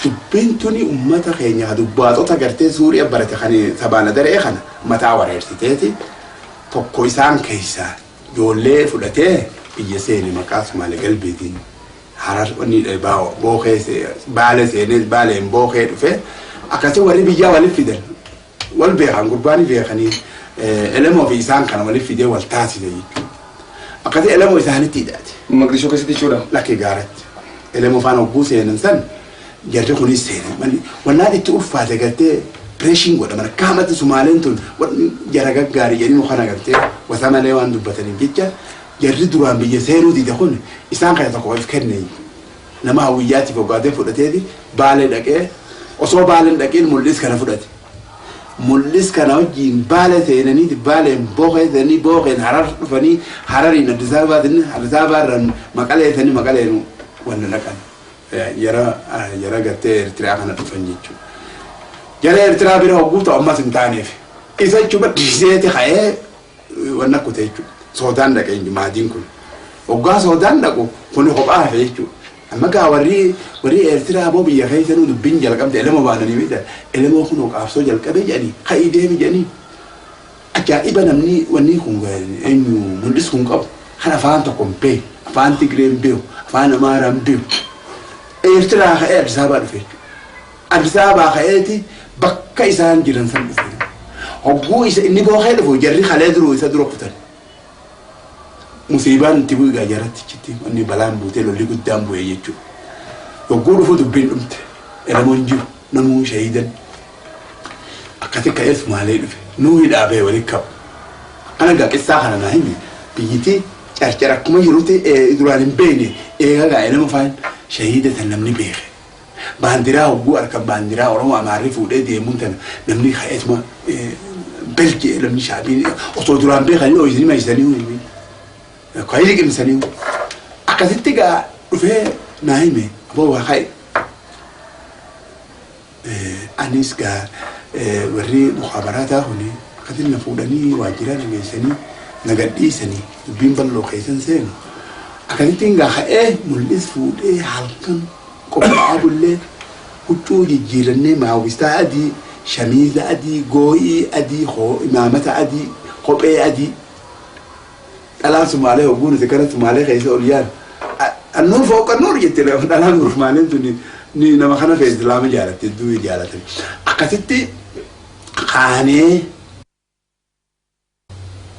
Dubbiin tuni uummata keenya dubbaatota gartee Suuriyaa barate kan sabaana daree kana mataa wareersiteeti, tokko isaan keessaa ijoollee fudhatee biyya seene maqaa Sumaalee Galbeetiin. Harar wanni bookee Baalee seenee Baaleen bookee dhufe, akkasii warri biyyaa waliif fidan, wal beekan, gurbaanii beekanii Elemoo fi isaan kana waliif fidee wal taasise jechuudha. Akkasii Elemoo isaanitti hidhaate. Maqdishoo keessatti jechuudha. Lakkee gaaratti. Elemoo faana hogguu seenan san jarri kunis seenan. Wannaan itti ulfaate gartee pireeshiin godhaman akkaamatti Sumaaleen tun jara gaggaarii jedhanii kana gartee wasa malee waan dubbataniif jecha, jarri duraan biyya seenuu dide kun isaan kana tokko of kenne, nama hawwiyyaatiif hoggaatee fudhateeti Baalee dhaqee, osoo Baaleen dhaqeen Mul'is kana fudhate. Mul'is kana wajjin Baalee seenanii, Baaleen Bookee seenanii, Bookeen Harar dhufanii, Harariin Addis Ababaa seenanii, Addis Ababaa irraan Maqalee seenanii, Maqaleen wanna dhaqan. Jara gartee Eertiriyaa kana dhufan jechuudha. Jara Eertiraa bira hogguu ta'u ammas hin taaneef. Isa jechuudha dhiiseeti ka'ee wanna kute jechuudha. Soodaan dhaqee maadiin kun. Hoggaa Soodaan dhaqu kuni kophaa hafe jechuudha. Amma gaa warri Eertiraa boo biyya keessa nu dubbiin jalqabde, Elemoo baananii beekta. Elemoo kun qaabsoo jalqabee jedhanii ka'ii deemi jedhanii. Ajaa'iba, namni wanni kun eenyu Mul'is kun qabu kan afaan tokko hin beeku, afaan Tigree hin beeku, afaan Amaaraa hin beeku. Eertiraa ka'ee Addis Ababaa dhufe jechuudha. Addis Ababaa ka'eeti bakka isaan jiran san dhufe. Hogguu isa inni bookee dhufu jarri kalee duruu isa dura kutan. Musiibaan itti bu'e gaa jaratti, achitti wanni balaan buutee lolli guddaan bu'e jechuudha. Hogguu dhufu dubbiin dhumte. Elemoon jiru namuu shahiidan. Akkasi ka'ee Sumaalee dhufe. Nuu hidhaa ba'e walitti qabu. Akkana gaa qissaa kana naa himi. Biyyiti Carcar akkuma jirutti duraan hin beekne eega gaa elemo faan shahiida tan namni beeke. Baandiraa hogguu arkan baandiraa Oromoo Amaarri fuudhee deemuun tana namni ka'eetuma bel je'e namni shaabiin osoo duraan beekanii dhoysanii maysanii ka'ee liqimsanii akkasitti gaa dhufee naa hime aboo waa ka'e. Anis gaa warri mukaabaraataa kuni akkasitti na fuudhanii waajjiraa na geessanii na gadhiisanii dubbiin bal'oo keessan seenu. Akkasittiin gaa ka'ee mul'is fuudhee halkan qophaa'aa bullee huccuu jijjiirannee maawwistaa adii, shamiiza adii, goo'ii adii, imaamata adii, kophee adii. Dhalaan Sumaalee hogguu nuti gara Sumaalee keessa ol yaanu Annuur fooqa nuur jette dhalaan Sumaaleen tuni ni nama kana fe'e Islaama jaalatti hedduu jaalatan. Akkasitti kaanee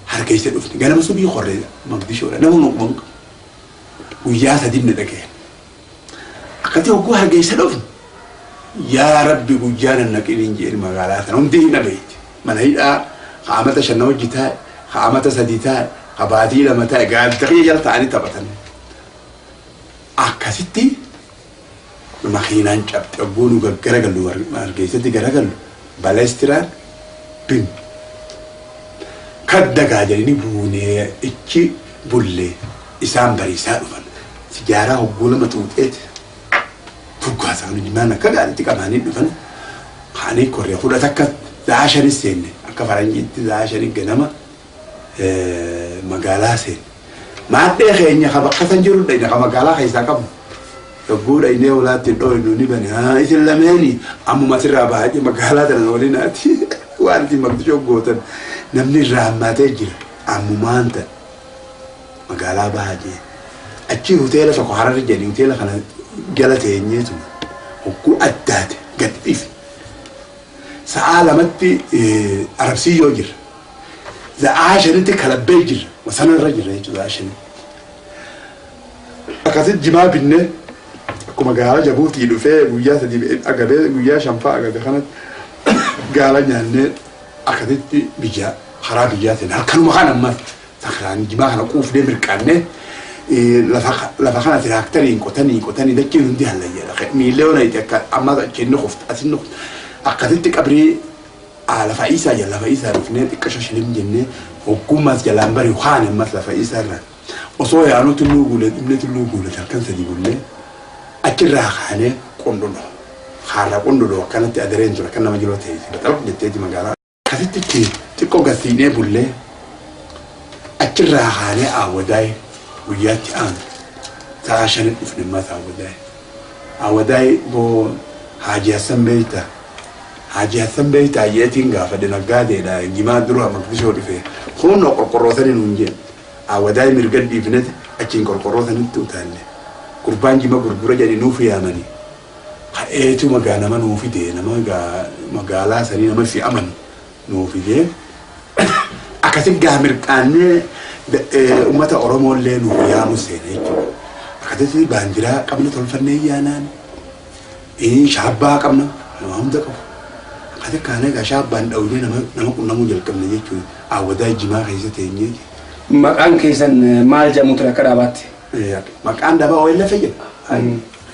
harkeessa dhufne ganama subii korree Maqdishoodha nama nu quban qabu. Guyyaa sadii na dhagaye. Akkatti hogguu hargeessa dhufne yaa Rabbi guyyaa nan naqiniin jeen magaalaa sana hundi hin dhabeetti. Mana hidhaa ka amata 5 na wajji taa'e, ka amata 3 taa'e, ka baatii 2 taa'e gaaddisa kiyya jala taa'anii taphatan. Akkasitti makiinaan cabxe hogguu nu gaggaragallu Hargeessatti garagallu baleestiraan bim kaddagaa jedhanii buunee ichi bulle isaan bariisaa dhufan. Sijaaraa hogguu lama xuuxeeti fuggaa isaanii jimaan akka gaariitti qabaanii dhufan. Kaanii korree 11 sa'a shanis seenne akka faranjiitti sa'a shani ganama magaalaa seenne. Maadhee keenya ka bakka san jiru dhayne ka magaalaa keessaa qabnu. Yogguu dhaynee ulaatti dhooynu ni bane. Haa isin lameeni ammuma asirraa bahaa jee magaalaa tana waliin ati waan isin Maqdishoo gootan namni irraa hammaatee jira. Ammumaan tan magaalaa bahaa jee. Achii hoteela tokko Hararri jedhanii hoteela kana jala teenyeetuma hogguu addaate gad dhiifne. Sa'aa 2tti Arabsiyyoo jirra. Sa'aa 5tti Kalabbee jirra. Wasana irra jirra jechuudha sa'aa 5tti. Akkasitti jimaa binnee akkuma gaara Jabuutii dhufee guyyaa 3 agabee guyyaa 5ffaa agabe kanatti gaara nyaannee akkasitti biyya karaa biyyaatiin halkanuma kana ammas sakraan jimaa kana quufnee mirqaannee lafa kana tiraaktariin qotanii qotanii dachiin hundi hallayyaadha. Miillee ona itti akka ammas achi inni kufta asin kufta akkasitti qabrii lafa isaa jala lafa isaa dhufnee xiqqasho shilim jennee hoggummaas jalaan bari'u kaane ammas lafa isaa irraa osoo yaanuu tulluu guulee dhumnee tulluu guulee halkan 3 bullee achirraa kaanee qundhudho kaarra qundhudho akkanatti adareen ture akka nama jiroo ta'e baxalq jetteeti magaalaa akkasitti itti xiqqoo gasiinee bullee achirraa kaanee Aawwadaay guyyaatti aanu sa'a 5 dhufne ammas Aawwadaay. Aawwadaay boo Haaji Hassan beektaa? Haaji Hassan beektaa jeetiin gaafadhe naggaadeedha jimaa dura Maqdishoo dhufe kunnoo qorqorroo sani nuun jeen. Aawwadaay mirga dhiifnete achiin qorqorroo sanitti utaalle. Gurbaan jima gurgura jedhani nuuf yaamani. Ka'eetu magaa nama nuu fide nama magaalaa sanii nama si amanu nuu fide. Akkasi gaa mirqaannee uummata Oromoo illee nuuf yaamu seene jechuudha. Akkasitti baandiraa qabna tolfannee yaanaan shaabbaa qabna nama hunda qabu. Akkasi kaanee gaa shaabbaan dhawinee nama qunnamuu jalqabne jechuudha. Awwadaa jimaa keessa teenyee. Maqaan keessan maal jedhamu ture akka dhaabaatti? Maqaan dhaabaa OLF jedha.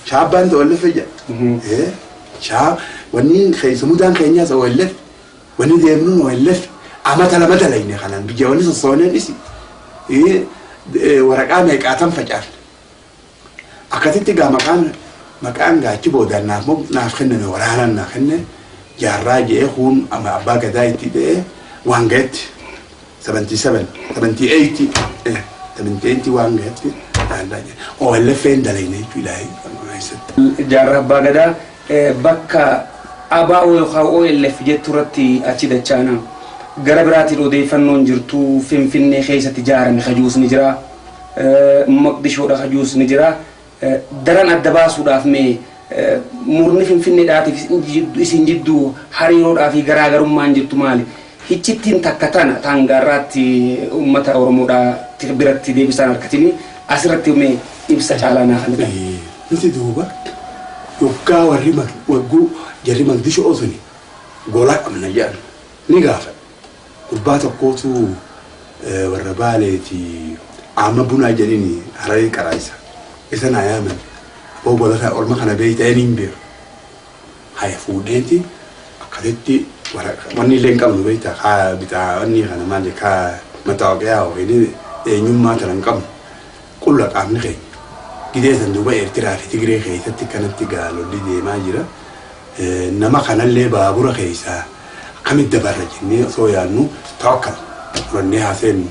Shaabbaan OLF jedha. Wanni sumudaan keenyaas OLF. Wanni deemnuun OLF. Amata 2 dalayne kanaan biyya wanni sossooneen isi. Waraqaa meeqaatan facaafne. Akkasitti gaa maqaan gaa achi boodaan naaf kenname waraanaan naa kenne jaarraa jedhee kuun abbaa gadaa itti ta'ee waan ga'etti 77 78 78 waan ga'etti jaarraa jedhe. OLF hin dalayne jechuudha keessatti. Jaarraa abbaa gadaa bakka ABO yookaan OLF jettu irratti achi dachaana. Gara biraatiin odeeffannoon jirtu Finfinnee keessatti ijaarame kajuus ni jira. Maqdishoodha kajuus ni jira. Daran adda baasuudhaaf mee murni Finfinneedhaatiif isin jidduu hariiroodhaa fi garaagarummaan jirtu maali? Hiccittiin takka tana taangaarraatti uummata Oromoodhaa biratti deebisaan harkatini asirratti mee ibsa caalaa naa kennitan. Nuti duuba Yoggaa warri wagguu jarri Magdishoo suni gola qabna jedhan ni gaafadhe. Gurbaa tokkootu warra Baaleeti amma bunaa jedhini Hararii qaraayisa. Isa naa yaaman. Aboo gola kana orma kana beeyta inni hin beeku. Haya fuudheeti akkasitti wanni illee hin qabnu beeyta kaa bitaa wanni kana maali kaa mataawoqiyaa yookiin eenyummaa tana hin qabnu. Qulla qaamni keenya. Gidee san duuba Eertiraa fi Tigree keessatti kanatti gaalolli deemaa jira. Nama kanallee baabura keessaa akkamitti dabarra jennee osoo yaadnu tawakkal fudhannee haa seennu.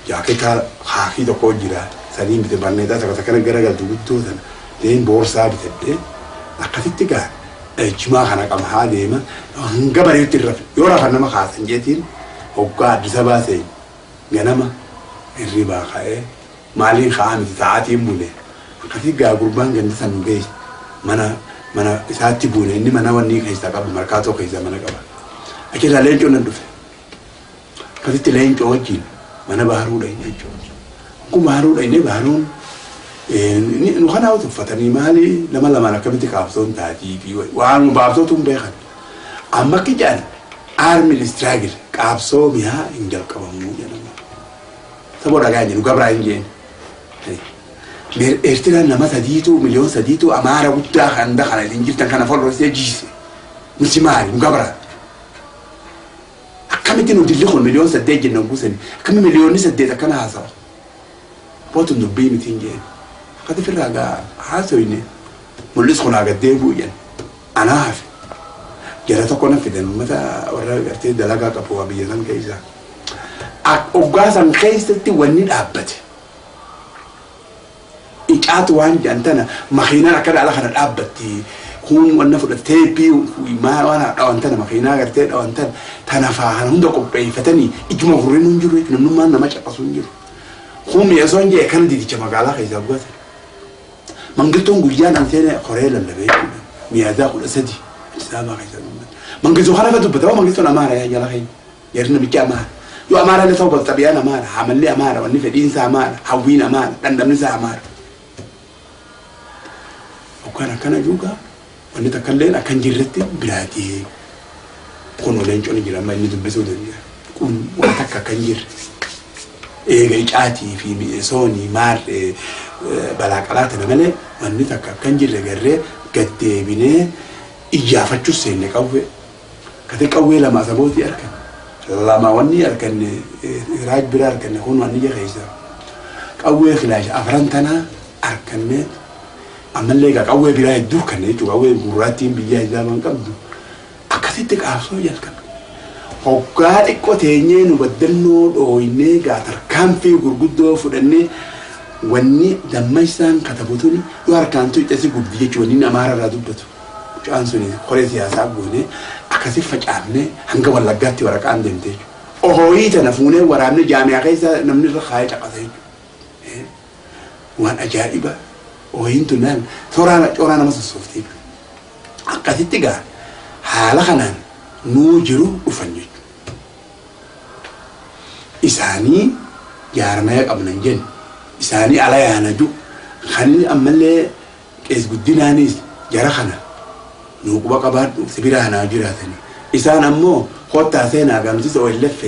Jaaketa haakii tokko jira. Saniin bite barneexaa tokko takkana garagaltu guddoo sana deen boorsaa bitadhee akkasitti gaa jimaa kana qaba haa deema hanga bareetti hin rafe. Yoo rafan nama kaasan jeetiin hoggaa Addis Ababaa seenu ganama hirribaa ka'ee maaliin ka'aa miti sa'aatiin bule. Akkasii gaa gurbaan ganda san nu geesse mana isaatti buune inni mana wanni keessaa qabu Markaatoo keessaa mana qaba. Achirraa Leencoo nan dhufe. Akkasitti Leencoo wajjin mana Baharuu dhaqne jechuudha. Kun Baharuu dhaqne Baharuun nu kanaa tuffatanii maali lama lamaan akkamitti qaabsoon taatii fi waan baabsootu hin beekan. Amma akka jedhan armed struggle qaabsoo mi'aa hin jalqabamuu jedhama. Saboo dhagaa hin jedhu gabraa hin jeen. Eertiraan nama sadiitu miliyoon 3tu Amaara guddaa handa kana isin jirtan kana follorsee jiise. Nuti maali nu gabraa. Akkamitti nu dilli kun miliyoon 8 jenna guusani akkami miliyoonni 8 akkana haasawa. Bootun dubbii miti hin jeen. Akkati firraa gaa haasoyne mul'is kun haa gaddeebi'u jedhan. Anaa hafe. Jara tokko na fidan uummata warra gartee dalagaa qabu waa biyya san keessa. Hoggaa san keessatti wanni dhaabbate. Icaatu waan jedhan tana makiinaan akka dhala kana dhaabbatti. Kun wanna fudhate teeppii waan dhawan tana makiinaa gartee dhawan tana tana faa kana hunda qopheeffatanii ijuma gurriin hin jiru jechuudha. Namnummaan nama caqasu hin jiru. Kun mi'eessoon jee kana didicha magaalaa keessaa gubatan. Mangittoon guyyaan an seene koree lallabee jechuudha. Miyaaziyaa 13 Addis Ababaa keessa dubbata. Mangistoo kana fa dubbata. Mangistoon Amaara yaa jala keenya. Jarri namichi Amaara. Yoo Amaara illee ta'u xabiyaan Amaara. Hamalli Amaara. Wanni fedhiinsa Amaara. Hawwiin Amaara. Dhandhamni isaa Amaara. Hoggaan akkana juugaa wanni takka illee akka hin jirretti biraa deemu. Kun leenconni jira amma inni dubbisuu danda'a. Kun waan takka akka hin jirre. Eega icaatii fi mi'eesoonii maarree balaa qalaa tana malee wanni takka akka hin jirre garree gad deebinee iyyaafachuus seenne qawwee. Kate qawwee lama Asabootii arganne. Lama wanni arganne Raaj bira arganne kun wanni ija keessa. Qawwee kilaasha afran tanaa arganne ammallee egaa qawwee biraa hedduu arganne jechuudha. Qawwee gurraattiin biyyaa isaa qabdu. Akkasitti qaabsoo jalqabne. Hoggaa xiqqoo teenyee nu baddannoo dhooynee gaa tarkaanfii gurguddoo fudhannee wanni dammaysaan katabu tuni yoo harkaan tuqxe si gubdi jechuudha wanni Amaara irraa dubbatu. Mucaan suni koree siyaasaa goonee akkasi facaafnee hanga Wallaggaatti waraqaan deemte jechuudha. Ohooyii tana fuunee waraabnee jaamiyaa keessa namni irra kaayee caqasa jechuudha. Waan ajaa'iba ooyiin tun naan toraa coraa nama sossoofte jechuudha. Akkasitti gaa haala kanaan nuu jiru dhufan jechuudha. Isaanii jaarmaya qabna hin jenne. Isaanii ala yaana ju. Kan ammallee qees guddinaanis jara kana nuu quba qabaadhu si biraa naa jiraatanii. Isaan ammoo kottaa seenaa gamsis OLF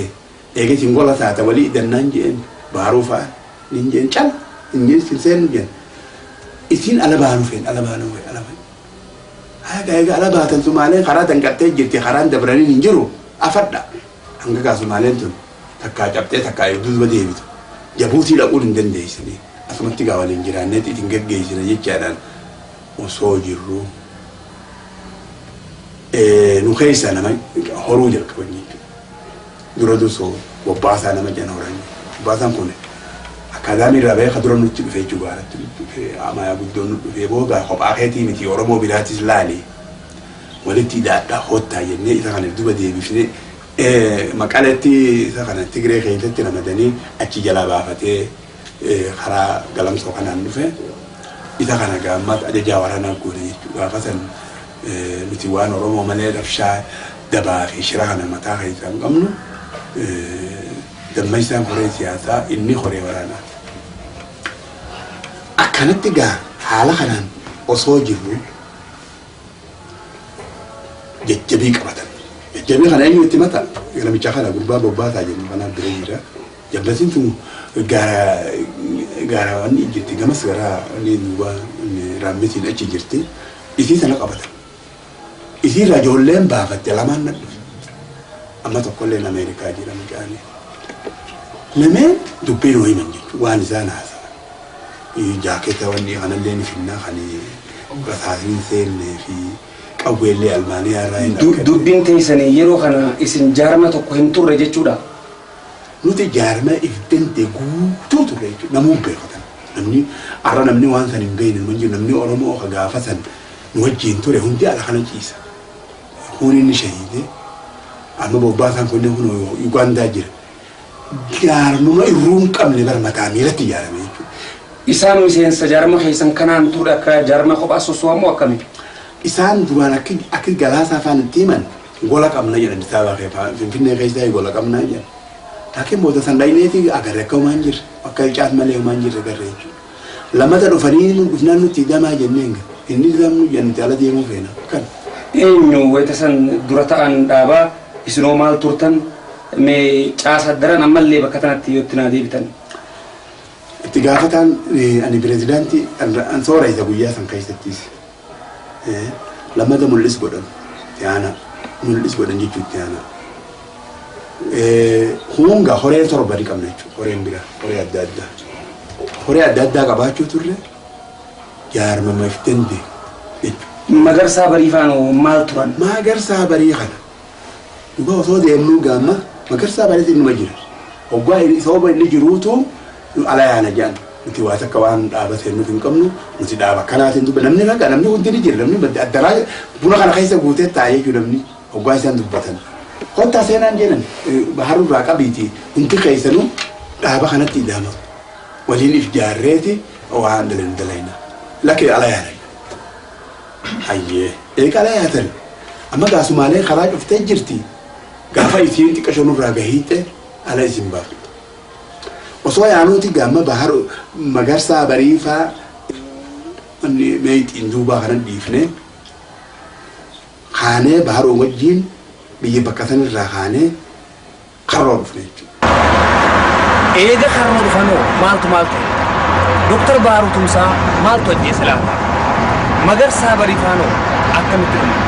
eega isin gola taata walii idannaan jeen baaruu fa'aan nin jeen cala hin jeen seennu jeen. Isin ala baanuu feen ala baanuu feen ala baanuu. Haga egaa ala baatan Sumaaleen karaa danqattee jirti karaan dabraniin hin jiru afadha. Hanga gaa Sumaaleen tun takkaa cabxee takkaa duuba deebitu. Jabuutii dhaquun hin dandeessanii. Asumatti gaa waliin jiraanneet itin geggeessina jechaadhaan osoo jirru nu keessaa nama horuu jalqaban jechuudha. Dura dursoo bobbaasaa nama jedhan horan. Bobbaasaan kun akkaadaamii irraa bahee dura nutti dhufee jechuudha gaaratti nutti dhufee amaayaa guddoon nu dhufee booda kophaa keetii miti Oromoo biraatis laali. Walitti hidhaadhaa hottaa jennee isa kana duba deebifnee Maqaletti isa kana Tigree keessatti ramadanii achi jalaa baafatee karaa galamsoo kanaan dhufe. Isa kana gaammaatti ajajaa waraanaa goone jechuudha. Gaafa san nuti waan Oromoo malee rabshaa dabaa fi shira kana mataa keessaa hin qabnu. Dammaysaan koree siyaasaa inni koree waraanaa. Akkanatti gaa haala kanaan osoo jirru Jajjabii qabatan. Jajjabii kana eenyu itti mata? Namicha kana gurbaa bobbaataa jennu kanaaf bira jira. Jabbatiin tun gaara gaara wanni jirti gamas gara wanni duuba raammitiin achi jirti. Isii sana qabatan. Isii irraa ijoolleen baafatte lamaan na dhufe. Amma tokkolleen Ameerikaa jira mucaan. Lameen dubbii nuu himan jechuudha waan isaan haasawan. Jaaketa wanni kanallee ni finnaa kan rasaasni hin seennee fi qawweellee Almaaniyaa irraa hin arganne. Dubbiin teessanii yeroo kana isin jaarma tokko hin turre jechuudha? Nuti jaarmaya if danda'e guutuu turre jechuudha. Namuu hin beeku tan. Namni arra namni waan san hin beekne numa hin jiru. Namni Oromoo ka gaafa san nu wajjiin ture hundi ala kana ciisa. Kuun inni shahiide. Amma bobbaasaan kunniin kunoo Ugaandaa jira. Jaarmuma irruu hin qabne bar mataa miilatti ijaarame jechuudha. Isaan miseensa jaarma keessan kanaan turre akka jaarma kophaa sosso'an moo akkami? Isaan duraan akki akki Galaasaa faan itti himan gola qabna jedhan Addis Ababa kee faa Finfinnee keessaa gola qabna jedhan. Laakiin booda san dhayneeti agarre akka homaa hin jirre akka caat malee homaa hin jirre agarre jechuudha. Lamata dhufanii nu dhufnaan nutti hidamaa jenneen inni hidamnu jedhan nuti ala deemuu feena kan. Eenyu wayita san dura ta'aan dhaabaa isinoo maal turtan mee caasa daran ammallee bakka tanatti yoo itti naa deebitan. Itti gaafataan ani pirezidaantii an sooraysa guyyaa san keessattis lammata mul'is godhan itti aanaa mul'is godhan jechuu itti aanaa. Hunga horee torba ni qabna jechuudha horeen biraa horee adda addaa. Horee adda addaa qabaachuu turre jaarmama if danda'e jechuudha. Magarsaa Barii faanoo maal turan? Magarsaa Barii kana Dhugaa osoo deemnuu gaamma Magarsaa Bariitiin numa jira. Hoggaa inni sababa inni jiruutu nu ala yaana jedhan. Nuti waa takka waan dhaaba seennuuf hin qabnu. Nuti dhaaba akkanaatiin dubba namni raga namni hundi ni jira namni addaraa buna kana keessa guutee taa'ee jechuudha namni hoggaa isaan dubbatan. Kottaa seenaan jedhan baharuu irraa qabiiti hundi keessanuu dhaaba kanatti ida'ama. Waliin if jaarreeti waan dalan dalayna. Lakkee ala yaana. Hayyee. Eega ala yaatan amma gaa Sumaaleen karaa cuftee jirti. Gaafa isiin xiqqasho nurraa gahiixe ala isin baafna. Osoo yaanuuti gaamma Bahar Magarsaa Bariifaa wanni meeyxiin duubaa kana dhiifnee kaanee Baharoo wajjiin biyya bakka sanirraa kaanee Karroo dhufne jechuudha. Eega Karroo dhufanoo maaltu maal ta'e? Dr. Baaruu Tumsaa maaltu ajjeese laata? Magarsaa Bariifaanoo akkamitti dhuman?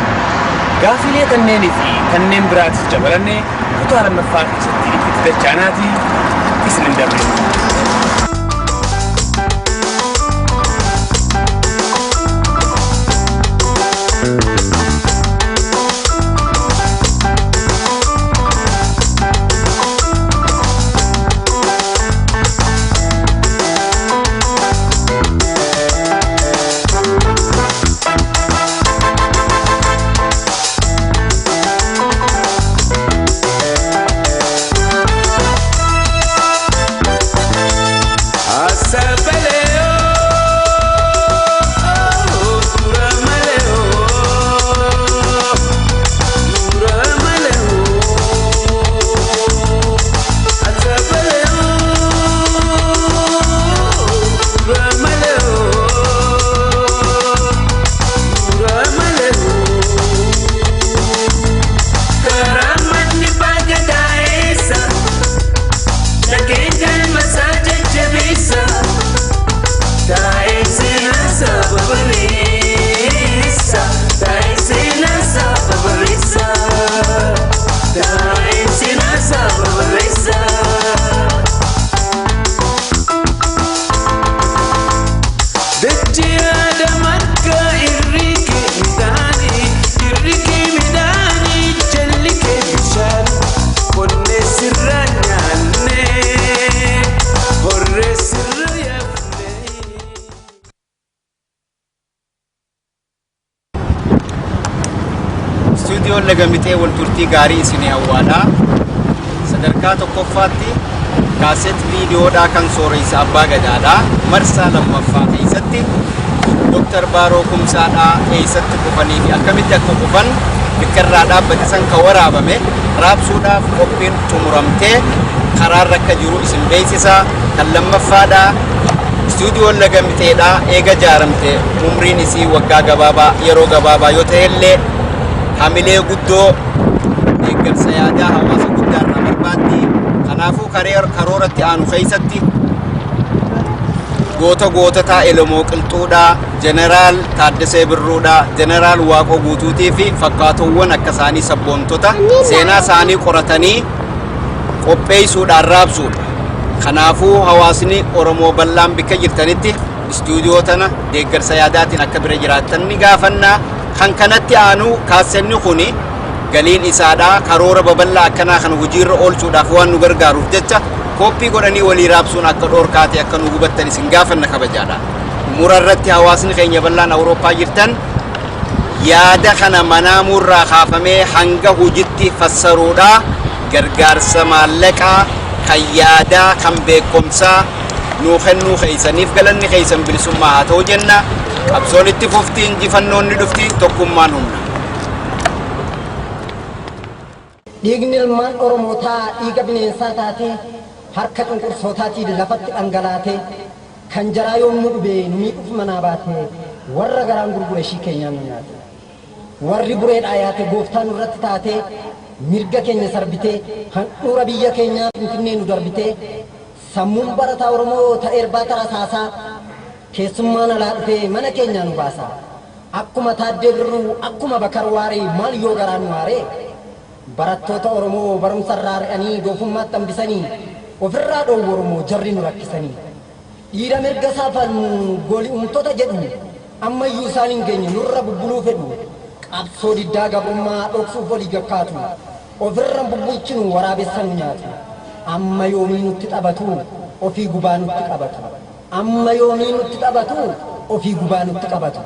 Gaafiilee kanneenii fi kanneen biraatis dabalannee kutaa lammaffaa keessatti itti dachaanaatii isin hin dabrin. Istuudiyoon Laga Mixee wal turtii gaarii isinii hawwaadha. Sadarkaa tokkoffaatti kaaset viidiyoodhaa kan sooreysa abbaa gadaadha. Marsaa lammaffaa keessatti Dr. Baaroo Kumsaadhaa eessatti kufanii fi akkamitti akka kufan bakka irraa dhaabbate san kan waraabame raabsuudhaaf qophiin xumuramtee karaarra akka jiru isin beeksisa. Kan lammaffaadha istuudiyoon Laga Mixeedha eega jaaramte umriin isii waggaa gabaabaa yeroo gabaabaa yoo ta'ellee Hamilee guddoo deeggarsa yaadaa hawaasa guddaa irraa barbaaddi. Kanaafuu karooratti aanu keessatti goota goototaa Elemoo Qilxuudhaa, Jeneraal Taaddasee Birruudhaa, Jeneraal Waaqoo Guutuutii fi fakkaatowwan akka isaanii sabboontota seenaa isaanii qoratanii qopheessuudhaan raabsuudha. Kanaafuu hawaasni Oromoo bal'aan bikka jirtanitti istuudiyoo tana deeggarsa yaadaatiin akka bira jiraattan ni gaafannaa. Kan kanatti aanu kaassenni kuni galiin isaadhaa karoora babal'aa akkanaa kana hojiirra oolchuudhaaf waan nu gargaaruuf jecha kooppii godhanii walii raabsuun akka dhoorkaate akka nu hubattan isin gaafanna kabajaadha. Mura irratti hawaasni keenya bal'aan Awurooppaa jirtan yaada kana manaamuurraa kaafamee hanga hojitti fassaruudhaa gargaarsa maallaqaa kan yaadaa kan beekumsaa nuu kennuu keessaniif galanni keessan bilisummaa haa ta'u jenna. Qabsoon itti fufti, injifannoon ni dhufti, tokkummaan humna. Dhiigni ilmaan Oromootaa dhiiga bineensaa taatee harka cunqursootaatiin lafatti dhangalaatee kan jaraa yoom nu dhube nu miidhuuf manaa baate warra garaan gurgure ishii keenyaan nu nyaate. Warri bureedhaa yaate gooftaa nurratti taatee mirga keenya sarbitee handhuura biyya keenyaa Finfinnee nu darbitee sammuun barataa Oromoo ta'eer baata rasaasaa keessummaan alaa dhufee mana keenyaa nu baasa. Akkuma Taaddee Birruu akkuma Bakar Waaree maal yoo garaan waaree barattoota Oromoo barumsa irraa ari'anii doofummaatti hambisanii ofirraa dhoowwu Oromoo jarri nu rakkisanii. Dhiira mirga isaa falmu goli'umtoota jedhu ammayyuu isaan hin geenye nurra bubbuluu fedhu qabsoo diddaa gabrummaa dhoksuuf olii gakkaatu ofirra bubbulchinu waraabessa nu nyaatu. Amma yoomii nutti taphatu ofii gubaa nutti qabatu. Amma yoomii nutti taphatu ofii gubaa nutti qabatu.